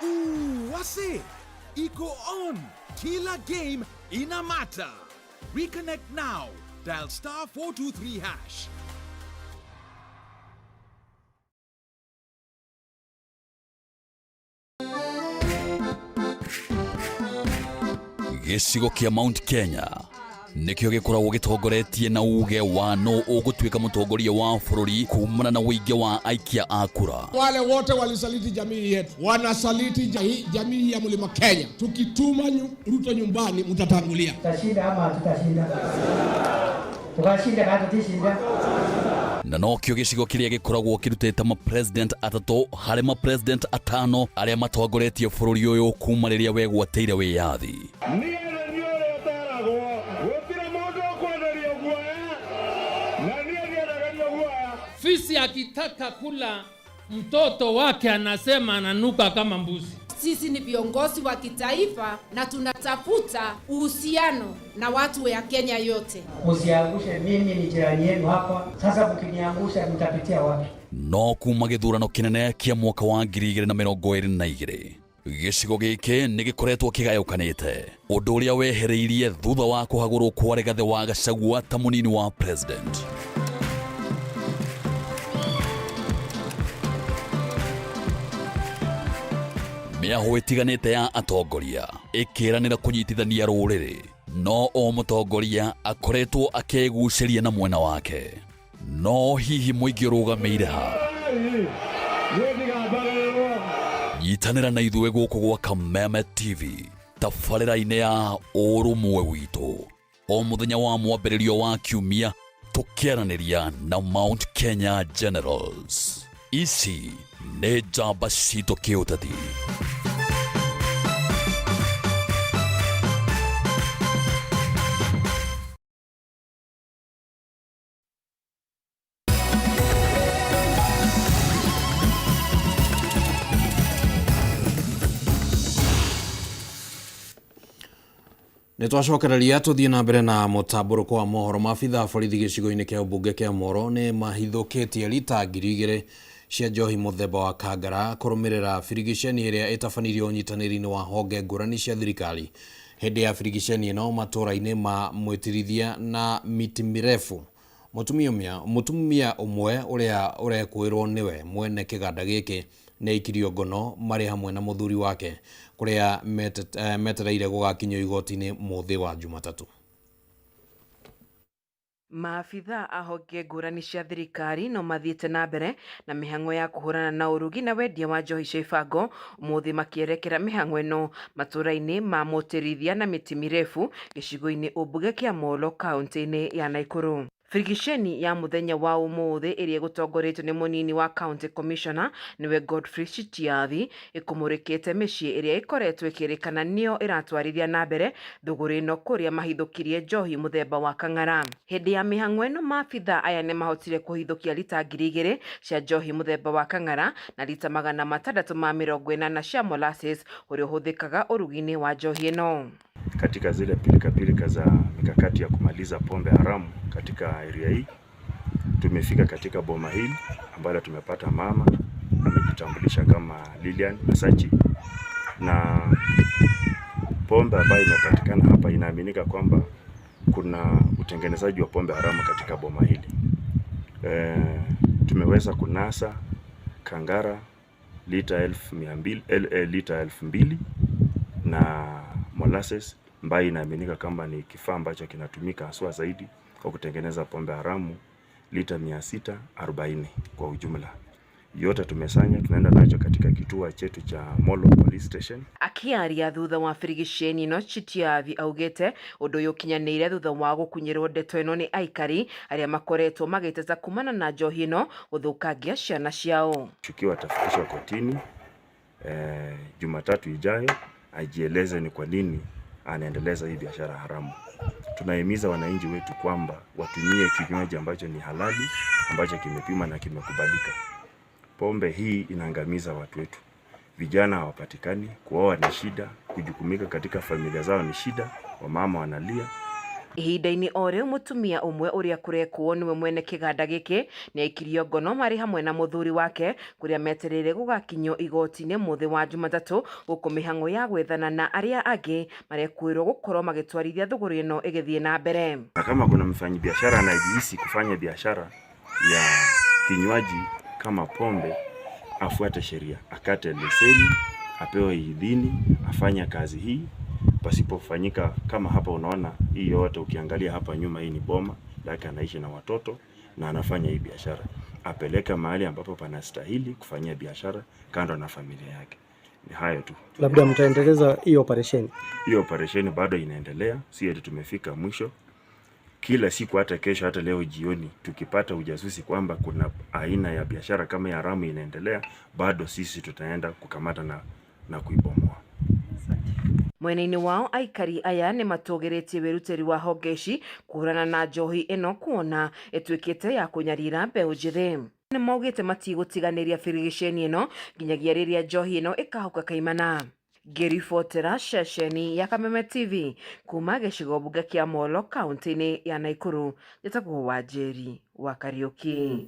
Ooh, wase iko on. Kila game ina matter. Reconnect now. Dial *423#. Gĩcigo kĩa Mount Kenya nĩkĩo gĩkoragwo gĩtongoretie na uge wa no ũgũtuĩka mũtongoria wa bũrũri kumana na ũingĩ wa aikia a kura. Wale wote walisaliti jamii yetu, wanasaliti jamii ya Mlima Kenya. Tukituma Ruto nyumbani, mtatangulia. Tutashinda ama hatutashinda? Tukashinda kana tutishinda? Na nokĩo gĩcigo kĩrĩa gĩkoragwo kĩrutĩte mapresident atatũ harĩ mapresident atano arĩa matongoretie bũrũri ũyũ kuma rĩrĩa wegwatĩire wĩyathi. Fisi akitaka kula mtoto wake anasema ananuka kama mbuzi. Sisi ni viongozi wa kitaifa na tunatafuta uhusiano na watu ya Kenya yote. Msiangushe, mimi ni jirani yenu hapa. Sasa mkiniangusha mtapitia wapi? No kuma gĩthurano kĩnene kĩa mwaka wa 2022, gĩcigo gĩkĩ nĩ gĩkoretwo kĩgayũkanĩte, ũndũ ũrĩa wehereirie thutha wa kũhagũrwo kwa Rigathĩ wa Gachagua ta mũnini wa president. Mĩahũ ĩtiganĩte ya atongoria ĩkĩranĩra kũnyitithania rũrĩrĩ, no o mũtongoria akoretwo akĩgucĩria na mwena wake. No hihi mũingĩ ũrũgamĩire ha? Nyitanĩra na ithuĩ gũkũ gwa Kameme TV tabarĩra-inĩ ya ũrũmwe witũ o mũthenya wa mwambĩrĩrio wa kiumia, tũkĩaranĩria na Mount Kenya Generals. Ici nĩ njamba citũ kĩũteti. Nĩ twacokereria tũthiĩ na mbere na mũtambũrũko wa mohoro. Maabitha a borithi gĩcigo-inĩ kĩa ũmbunge kĩa Moro nĩ mahithũkĩtie rita 2000 cia njohi mũthemba wa kangara kũrũmĩrĩra birigiceni ĩrĩa ĩtabanirio ũnyitanĩri-inĩ wa honge ngũrani cia thirikari. Hĩndĩ ya birigiceni ĩno matũra-inĩ ma Mwĩtirithia na Miti Mirefu, mũtumia ũmwe ũrĩa ũrekũĩrwo nĩwe mwene kĩganda gĩkĩ nĩ aikirio ngono marĩ hamwe na mũthuri wake, kũrĩa metereire gũgakinyio igoti-inĩ mũthĩ wa Jumatatũ. Maabitha a honge ngũrani cia thirikari no mathiĩte na mbere na mĩhang'o ya kũhũrana na ũrugi na wendia wa njohi cia ibango, ũmũthĩ makĩerekera mĩhang'o ĩno matũra-inĩ ma Mũtĩrithia na Mĩtĩ Mirefu gĩcigo-inĩ ũmbunge kĩa Molo kaunti-inĩ ya Nakuru. Birigiceni ya muthenya wa umuthi iria igutongoretio ni munini wa county commissioner niwe Godfrey Shitiathi ikumurikite micii iria ikoretwo ikirikana niyo iratwarithia na mbere thuguri ino kuria mahithukirie njohi muthemba wa kang'ara. Hindi ya mihang'o ino maabitha aya nimahotire kuhithukia lita 2000 cia njohi muthemba wa kang'ara na lita 680 cia molasses uria uhuthikaga urugi-ini wa njohi ino. Katika zile pilikapilika za mikakati ya kumaliza pombe haramu katika area hii, tumefika katika boma hili ambalo tumepata mama amejitambulisha kama Lilian Asachi, na pombe ambayo imepatikana hapa inaaminika kwamba kuna utengenezaji wa pombe haramu katika boma hili. Tumeweza kunasa kangara lita 1200, lita 2000 na molasses ambayo inaaminika kama ni kifaa ambacho kinatumika haswa zaidi kwa kutengeneza pombe haramu lita 640 kwa ujumla. Yote tumesanya, tunaenda nacho katika kituo chetu cha Molo Police Station. Akiaria thutha wa birigiceni ino Chitiavi augite undu uyu ukinyaniire thutha wa gukunyirwo ndeto ino ni aikari aria makoretwo magiteta kumana na njohi ino guthukangia ciana ciao. Mshukiwa atafikishwa kotini Jumatatu ijayo ajieleze ni kwa nini anaendeleza hii biashara haramu. Tunahimiza wananchi wetu kwamba watumie kinywaji ambacho ni halali, ambacho kimepimwa na kimekubalika. Pombe hii inaangamiza watu wetu. Vijana hawapatikani, kuoa ni shida, kujukumika katika familia zao ni shida, wamama wanalia. Ihinda-inĩ o rĩu mũtumia ũmwe ũrĩa kũrekwo nĩwe mwene kĩganda gĩkĩ nĩ aikirio ngono marĩ hamwe na mũthuri wake kũrĩa metereire gũgakinyio igoti-inĩ mũthĩ wa Jumatatũ gũkũ mĩhang'o ya gwethana na arĩa angĩ marekũĩrwo gũkorwo magĩtwarithia thũgũrĩ ĩno ĩgĩthiĩ na mbere. Na kama kuna mfanyabiashara anajihisi kufanya biashara ya kinywaji kama pombe, afuate sheria, akate leseni, apewe idhini, afanye kazi hii. Pasipofanyika kama hapa, unaona hii yote, ukiangalia hapa nyuma, hii ni boma lake, anaishi na watoto na anafanya hii biashara. Apeleke mahali ambapo panastahili kufanyia biashara kando na familia yake. Ni hayo tu. Labda mtaendeleza hii operesheni? Hiyo operesheni bado inaendelea, si eti tumefika mwisho. Kila siku, hata kesho, hata leo jioni, tukipata ujasusi kwamba kuna aina ya biashara kama ya haramu inaendelea, bado sisi tutaenda kukamata na kuibomoa. Mwena-inĩ wao aikari aya nĩ matũgĩrĩtie wĩrutĩri wa honge ici kũhũrana na njohi ĩno kuona ĩtuĩkĩte ya kũnyarira mbeũ njĩthĩ. Nĩ maugĩte matigũtiganĩria birigiceni ĩno nginyagia rĩrĩa njohi ĩno ĩkahuka kaimana. Ngĩribotera ceceni ya Kameme TV kuma gĩcigo mbunge kĩa Molo kaũntĩ-inĩ ya Nakuru, njĩtagwo Wanjĩri wa Kariũki.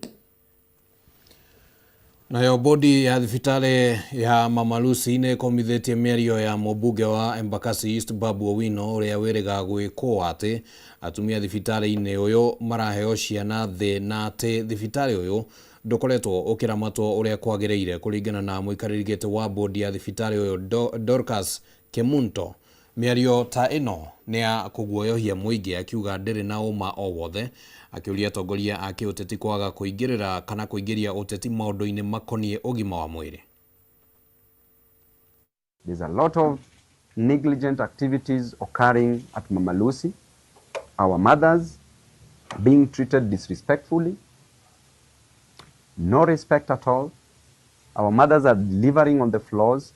Nayo bodi ya thibitarĩ ya Mama Lucy nĩ ĩkomithĩtie mĩario ya mũmbunge wa Embakasi East Babu Owino ũrĩa wĩrĩga gwĩkwo atĩ atumia thibitarĩ-inĩ ũyũ maraheo ciana thĩ na atĩ thibitarĩ ũyũ ndũkoretwo ũkĩramatwo ũrĩa kwagĩrĩire kũringana na mũikarĩri gĩtĩ wa bodi ya thibitarĩ ũyũ Dorcas Kemunto. Mĩario ta ĩno nĩ ya kũguoyohia mũingĩ akiuga ndĩrĩ na ũma o wothe, akĩũria atongoria a kĩũteti kwaga kũingĩrĩra kana kũingĩria ũteti maũndũ-inĩ makoniĩ ũgima wa mwĩrĩ. There's a lot of negligent activities occurring at Mama Lucy. Our mothers being treated disrespectfully, no respect at all. Our mothers are delivering on the floors.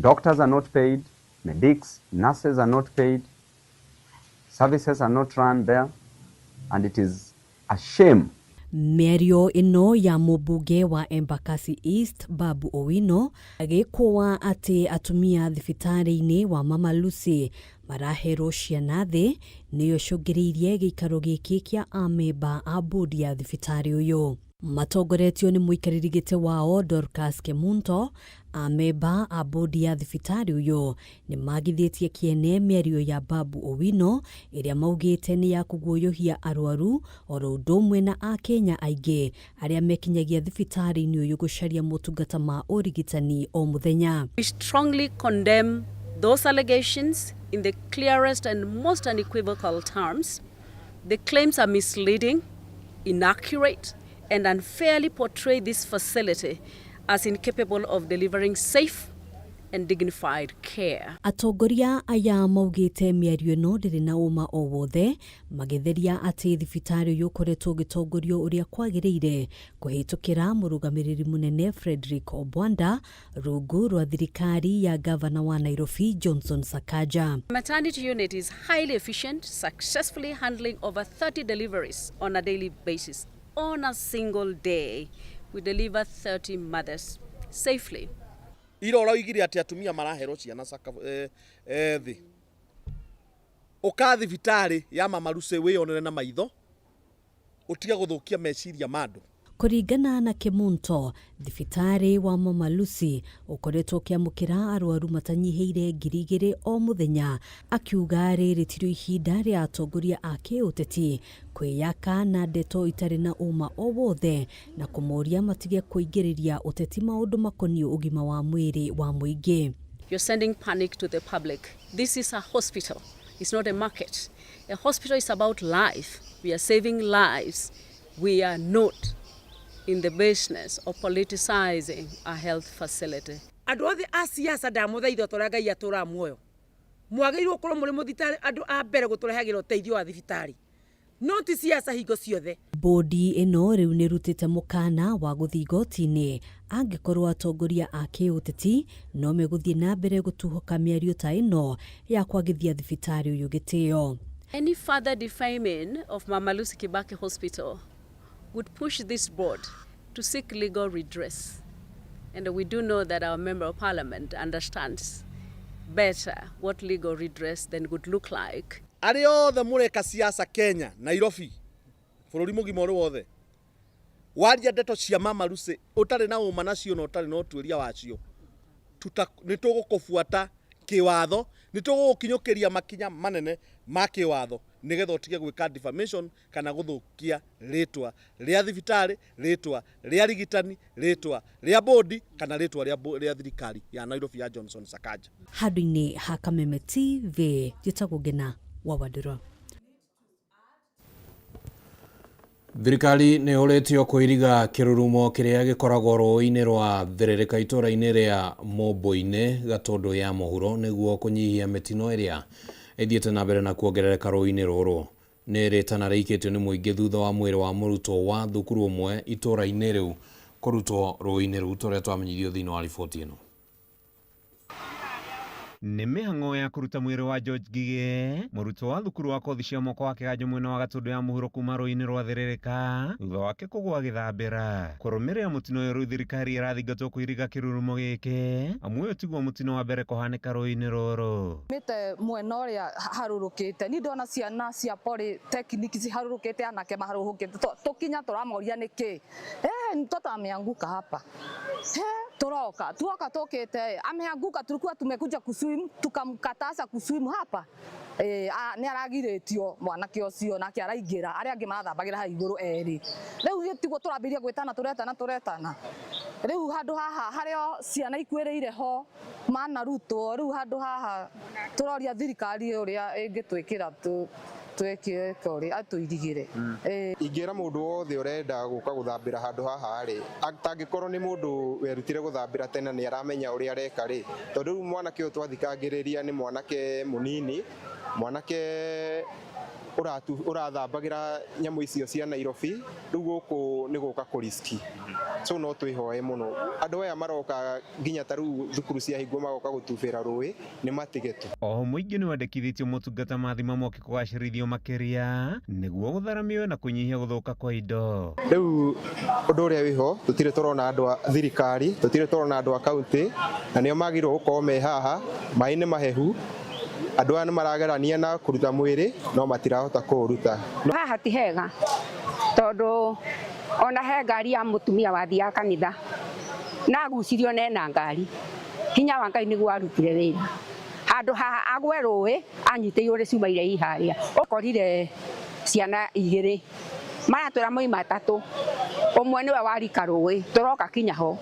Doctors are not paid. Medics, nurses are not paid. Services are not run there. And it is a shame. Mĩario ĩno ya mũmbunge wa Embakasi East Babu Owino agĩkũa atĩ atumia thibitarĩ-inĩ wa Mama Lucy maraherwo ciana thĩ nĩyo ĩcũngĩrĩirie gĩikaro gĩkĩ kĩa amemba a bodi ya thibitarĩ ũyũ. Matongoretio nĩ mũikarĩri gĩtĩ wao Dorcas Kemunto, amemba a bodi ya thibitarĩ ũyũ nĩ magithĩtie kĩene mĩario ya Babu Owino ĩrĩa maugĩte nĩ ya kũguoyohia arwaru oro ũndũ ũmwe na akenya aingĩ arĩa mekinyagia thibitarĩ-inĩ ũyũ gũcaria motungata ma ũrigitani o mũthenya. We strongly condemn those allegations in the clearest and most unequivocal terms. The claims are misleading, inaccurate, and unfairly portray this facility as incapable of delivering safe and dignified care. Atongoria aya maugĩte mĩario ĩno ndĩrĩ na ũma o wothe, magĩtheria atĩ thibitarĩ ũyũ ũkoretwo ũgĩtongorio ũrĩa kwagĩrĩire kũhĩtũkĩra mũrũgamĩrĩri mũnene Frederick Obwanda rungu rwa thirikari ya gavana wa Nairobi Johnson Sakaja. Maternity unit is highly efficient, successfully handling over 30 deliveries on a daily basis. On a single day, we deliver 30 mothers safely. Ira ũroigire atĩ atumia maraherwo ciana thĩ. Ũka thibitarĩ ya Mama Lucy wĩyonere na maitho, ũtige gũthũkia meciria ma andũ. Kũringana na Kemunto, thibitarĩ wa Mama Lucy ũkoretwo ũkĩamũkĩra arwaru matanyihĩire 2,000 o mũthenya, akiuga rĩrĩ tirĩo ihinda rĩa atongoria a kĩũteti kwĩyaka na ndeto itarĩ na ũma o wothe na kũmoria matige kũingĩrĩria ũteti maũndũ makoniĩ ũgima wa mwĩrĩ wa mũingĩ. You're sending panic to the public. This is a hospital. It's not a market. A hospital is about life. We are saving lives. We are not in the business of politicizing a health facility. Andũ othe a siasa ndamũthaitha ta ũrĩa Ngai atũraga muoyo, mwagĩrĩirwo gũkorwo mũrĩ mũthitarĩ andũ a mbere gũtũrehagĩra ũteithio wa thibitarĩ, no ti siasa hingo ciothe. Bodi ĩno rĩu nĩrutĩte mũkana wa gũthiĩ igoti-inĩ angĩkorwo atongoria a kĩũteti no megũthiĩ na mbere gũtuhoka mĩario ta ĩno ya kwagithia thibitarĩ ũyũ gĩtĩo. Any further defaming of Mama Lucy Kibaki Hospital would push this board to seek legal redress. And we do know that our Member of Parliament understands better what legal redress then would look like. Arĩa othe mũreka siasa Kenya, Nairobi, bũrũri mũgima ũrĩ wothe, waria ndeto cia Mama Lucy ũtarĩ na ũma nacio na ũtarĩ na ũtuĩria wacio, nĩ tũgũkũbuata kĩwatho, nĩ tũgũgũkinyũkĩria makinya manene ma kĩwatho nĩgetha ũtige gwĩka defamation kana gũthũkia rĩtwa rĩa thibitarĩ, rĩtwa rĩa rigitani, rĩtwa rĩa bodi kana rĩtwa rĩa thirikari ya Nairobi ya Johnson Sakaja. Handũ-inĩ ha Kameme TV, njĩtagwo Ngena wa Wandũrũ. Thirikari nĩ yũrĩtio kũiriga kĩrurumo kĩrĩa gĩkoragwo rũĩ-inĩ rwa Therereka itũũra-inĩ rĩa Mũmbũ-inĩ Gatũndũ ya mũhuro nĩguo kũnyihia mĩtino ĩrĩa ĩthiĩte na mbere na kuongerereka rũĩ-inĩ rũrũ. Nĩ rĩtana rĩikĩtio nĩ mũingĩ thutha wa mwĩrĩ wa mũrutwo wa thukuru ũmwe itũũra-inĩ rĩu kũrutwo rũĩ-inĩ rũu tũrĩa twamenyithio thĩinĩ wa riboti ĩno. Nĩ mĩhang'o ya kũruta mwĩrĩ wa George Ngigĩ, mũrutwo wa thukuru wa kothi cia moko wa Kĩganjo mwena wa Gatũndũ ya mũhuro kuma rũĩ-inĩ rwa Therereka thutha wake kũgũa gĩthambĩra. Kũrũmĩrĩra mũtino ũyũ rĩu thirikari ĩrathingatwo kũiriga kĩrurumo gĩkĩ, amu ũyũ tiguo mũtino wa mbere kũhanĩka rũĩ-inĩ rũrũ. Mĩte mwena ũrĩa harũrũkĩte, niĩ ndona ciana cia polytechnic ciharũrũkĩte, anake maharũrũkĩte, tũkinya tũramoria nĩkĩ? Mtoto ameanguka hapa. Turoka, tuoka tũkĩte, ameanguka, tulikuwa tumekuja kuswim, tukamkataza kuswim hapa. Nĩ aragirĩtio mwanake ũcio nake araingĩra, arĩa angĩ marathambagĩra hau igũrũ erĩ. Rĩu tiguo tũrambĩrĩria gwĩtana, tũretana, tũretana. Rĩu handũ haha harĩa ciana ikuĩrĩire ho manarutwo, rĩu handũ haha tũroria thirikari ũrĩa ĩngĩtwĩkĩra twĩke ũrĩa atũirigĩre. Ingĩra mũndũ wothe ũrenda gũka gũthambĩra handũ haha rĩ, atangĩkorwo nĩ mũndũ werutire gũthambĩra tene nĩ aramenya ũrĩa areka rĩ, tondũ rĩu mwanake ũyũ twathikangĩrĩria nĩ mwanake mũnini, mwanake ũrathambagĩra nyamũ icio cia Nairobi, rĩu gũkũ nĩ gũka kũriski. So no twĩhoe mũno andũ aya maroka nginya ta rĩu thukuru ciahingwo magoka gũtubĩra rũĩ nĩ matige tu. Oho mũingĩ nĩ wendekithĩtio motungata ma thima moke kũgacĩrithio makĩria nĩguo gũthara mĩoyo na kũnyihia gũthũka kwa indo. Rĩu ũndũ ũrĩa wĩho tũtirĩ tũrona andũ a thirikari, tũtirĩ tũrona andũ a kaunti, na nĩo magĩrĩirwo gũkorwo me haha. Maĩ nĩ mahehu, andũ aya nĩ maragerania na kũruta mwĩrĩ no matirahota kũũruta. Haha ti hega tondũ ona he ngari ya mũtumia wathiaga kanitha na agucirio na ena ngari, hinya wa Ngai nĩguo warutire wĩra. Handũ haha agwe rũĩ anyitĩirwo nĩ cuma iria i harĩa, ũkorire ciana igĩrĩ maratwĩra moima atatũ, ũmwe nĩwe warika rũĩ tũroka kinya ho,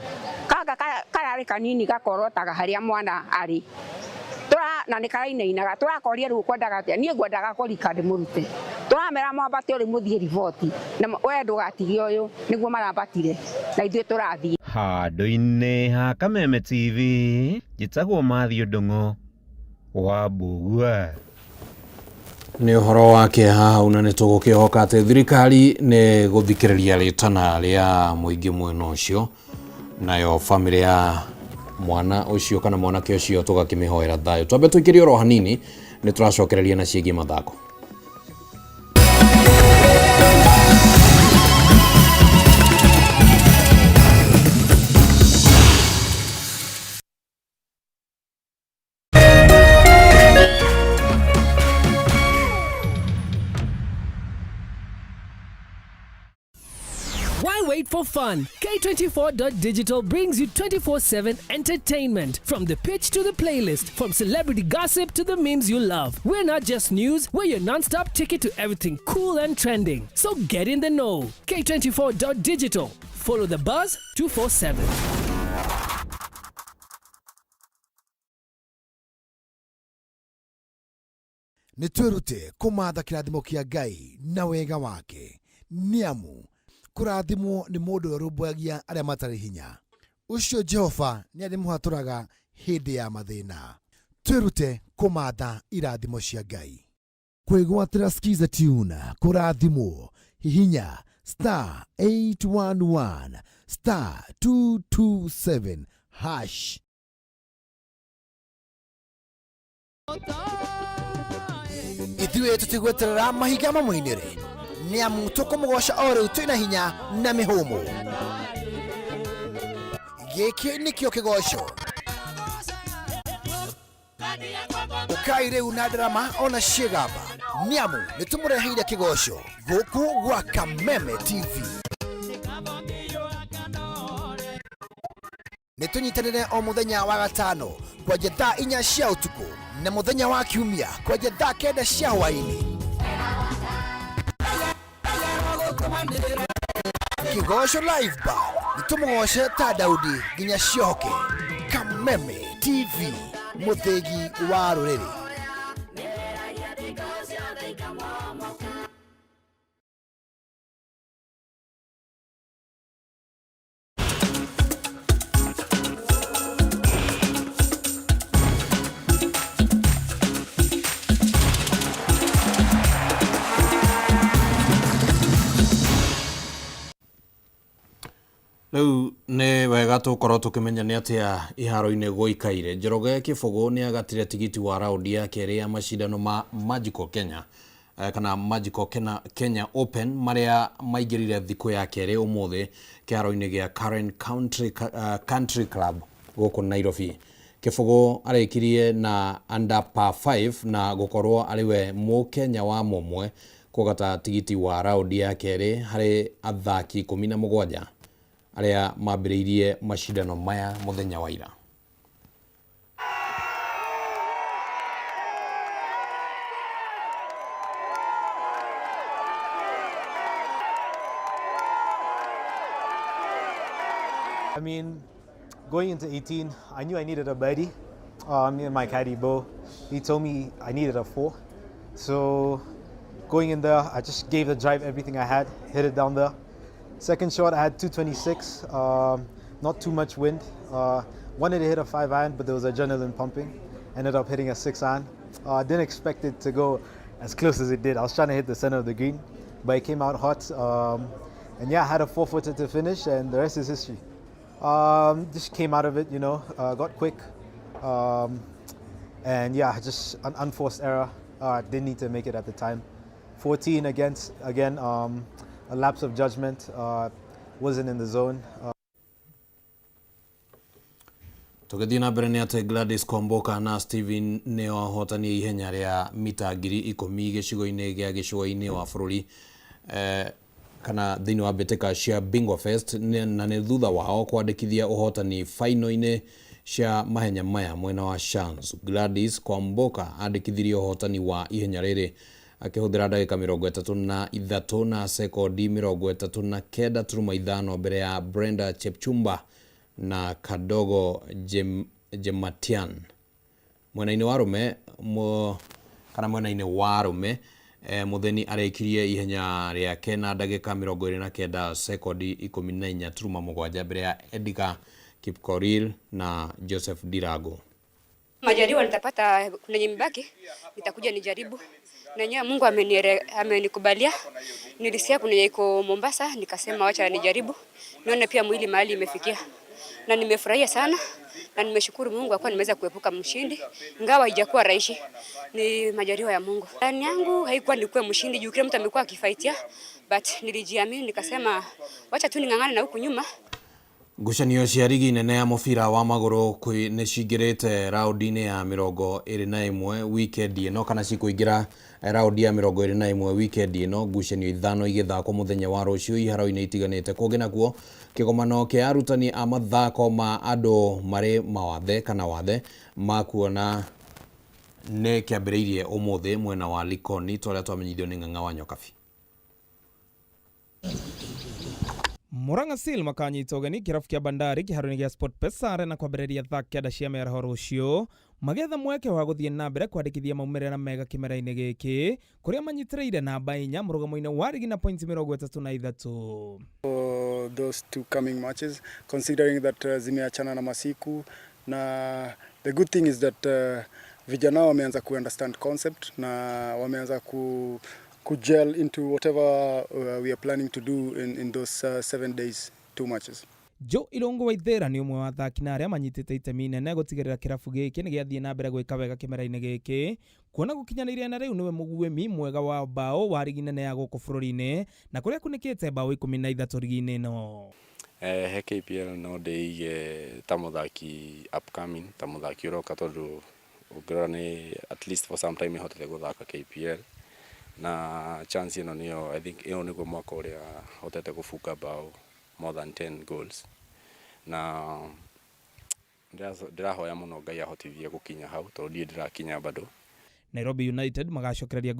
kanga kararĩ kanini gakorotaga harĩa mwana arĩ na nĩ karainainaga, tũrakoria rĩu ũkwendaga atĩa, niĩ ngwendaga kũrika ndĩmũrute, tũramera mwambate ũrĩ mũthiĩ riboti na we ndũgatige ũyũ, nĩguo marambatire na ithuĩ tũrathiĩ. Handũ-inĩ ha Kameme TV, njĩtagwo Matthew Ndung'u wa Mbugua. Nĩ ũhoro wa kĩeha hau na nĩ tũgũkĩhoka atĩ thirikari nĩ gũthikĩrĩria rĩtana rĩa mũingĩ mwena ũcio nayo bamĩrĩ ya mwana ũcio kana mwanake ũcio tũgakĩmĩhoera thayũ. Twambe tũikĩrie oro hanini nĩ tũracokereria na ciĩgiĩ mathako. Why wait for fun? K24.digital brings you 24/7 entertainment. From the pitch to the playlist, from celebrity gossip to the memes you love. We're not just news, we're your non-stop ticket to everything cool and trending. So get in the know. K24.digital. Follow the buzz 247. Nĩ twĩrute kũmatha kĩrathimo kĩa Ngai na wega wake, nĩ amu kũrathimwo nĩ mũndũ ũrĩa ũrũmbũyagia arĩa matarĩ hinya. Ũcio Jehova nĩ arĩmũhatũraga hĩndĩ ya mathĩna. Twĩrute kũmatha irathimo cia Ngai. Kwĩgwatĩra Skiza Tune kũrathimwo, hihinya star 811 star 227 hash. Ithuĩ tũtigweterera mahinga mamũinĩre, nĩ amu tũkũmũgoca o rĩu twĩna hinya na mĩhũmũ. Gĩkĩ nĩkĩo kĩgoco. Ũkai rĩu na ndarama ona ciĩgamba, nĩ amu nĩ tũmũreheire kĩgoco gũkũ gwa Kameme TV. Nĩ tũnyitanĩre o mũthenya wa gatano kwanja thaa 4 cia ũtukũ na mũthenya wa kiumia kwanja thaa 9 cia hwaĩ-inĩ. Kĩgoco Live Band, nĩ tũmũgoce ta Daudi nginya ciohoke. Kameme TV, mũthĩgi wa rũrĩrĩ. Rĩu nĩ wega tũkorwo tũkĩmenya nĩ atĩa iharo-inĩ gũikaire. Njoroge Kĩbũgũ nĩ agatire tigiti wa raundi ya kerĩ ya macindano ma Magical Kenya kana Magical Kenya Open marĩa maingĩrire thikũ ya kerĩ ũmũthĩ kĩharo-inĩ gĩa Karen Country Club gũkũ Nairobi. Kĩbũgũ arĩkirie na under par 5 na gũkorwo arĩ we mũkenya wa mũmwe kũgata tigiti wa raundi ya kerĩ harĩ athaki 17 arĩa mambĩrĩirie macindano maya mũthenya wa ira. I mean, going into 18, I knew I needed a birdie. Me and my caddy, Bo, he told me I needed a 4. So going in there, I just gave the drive everything I had, hit it down there. Second shot, I had 226, not too much wind. Wanted to hit a 5 iron, but there was adrenaline pumping. Ended up hitting a 6 iron. Didn't expect it to go as close as it did. I was trying to hit the center of the green, but it came out hot. And yeah, I had a 4-footer to finish, and the rest is history. Just came out of it, got quick. And yeah, just an unforced error. Didn't need to make it at the time. 14 against, again, a lapse of judgment, wasn't in the zone. Tũgĩthiĩ na mbere nĩ atĩ Gladys Kwamboka na Steven nĩo ahotani a ihenya rĩa mita 10,000 gĩcigo-inĩ gĩa gĩcũa-inĩ wa bũrũri kana thĩinĩ wa mbĩtĩka cia Bingwa Fest, na nĩ thutha wao kwandĩkithia ũhotani faino-inĩ cia mahenya maya mwena wa Shanzu. Gladys Kwamboka andĩkithirie ũhotani wa ihenya rĩrĩ akĩhũthĩra ndagĩka 33 na sekondi 39.5 mbere ya Brenda Chepchumba na Kadogo Jematian. Mwena-inĩ wa arũme kana mwena-inĩ wa arũme Mutheni arĩkirie ihenya rĩake na ndagĩka 29 sekondi 14.7 mbere ya Edgar Kipkorir na Joseph Dirago. Majaliwa nitapata kuna nyembaki, nitakuja nijaribu. Na yenyewe Mungu amenikubalia. Nilisikia kuna iko Mombasa, nikasema wacha nijaribu. Nione pia mwili mahali imefikia. Na nimefurahia sana na nimeshukuru Mungu kwa kuwa nimeweza kuepuka mshindi, ingawa haijakuwa rahisi. Ni majaliwa ya Mungu. Ndani yangu haikuwa nikuwe mshindi juu kila mtu amekuwa akifaitia, but nilijiamini nikasema wacha tu ning'ang'ane na huku nyuma. Ngucanio cia rigi nene ya mũbira wa magũrũ nĩ cingĩrĩte raũndi-inĩ ya 21 wikendi ĩno kana cikũingĩra raũndi ya 21 wikendi ĩno, ngucanio 5 igĩthakwo mũthenya wa rũciũ iharo-inĩ itiganĩte. Kũngĩ nakuo kĩgomano kĩa arutani a mathako ma andũ marĩ mawathe kana wathe ma kuona nĩ kĩambĩrĩirie ũmũthĩ mwena wa Likoni, ta ũrĩa twamenyithio nĩ Ng'ang'a wa Nyokabi. Murang'a Seal makanyita ũgeni kĩrabu kĩa Bandari kĩharo-inĩ gĩa SportPesa Arena kwambĩrĩria thaa 9 cia mĩaraho rũciũ, magĩetha mweke wa gũthiĩ na mbere kwandĩkithia maumĩrĩra mega kĩmera-inĩ gĩkĩ kũrĩa manyitĩrĩire namba 4 mũrũgamo-inĩ wa rigi na points 33. For those two coming matches, considering that zimeachana na masiku, na the good thing is that vijana wameanza ku understand concept na wameanza ku gel into whatever we are planning to do in those 7 days, 2 matches. Joe Irungu Waithera nĩ ũmwe wa athaki na arĩa manyitĩte itemi inene gũtigĩrĩra kĩrabu gĩkĩ nĩ gĩathiĩ na mbere gwĩka wega kĩmera-inĩ gĩkĩ, kuona gũkinyanĩirie na rĩu nĩwe mũguĩmi mwega wa mbaũ wa rigi nene ya gũkũ bũrũri-inĩ na kũrĩa akunĩkĩte mbaũ 13 rigi-inĩ ĩno. He KPL no ndĩige ta mũthaki upcoming, ta mũthaki ũroka, tondũ ũngĩrora nĩ at least for some time hotete gũthaka KPL, na chance ĩno nĩyo, I think ĩyo nĩguo mwaka ũrĩa hotete gũbunga mbaũ more than 10 goals, na ndĩrahoya mũno Ngai ahotithie gũkinya hau, tondũ ndirĩ ndĩrakinya bado. Nairobi United magacokereria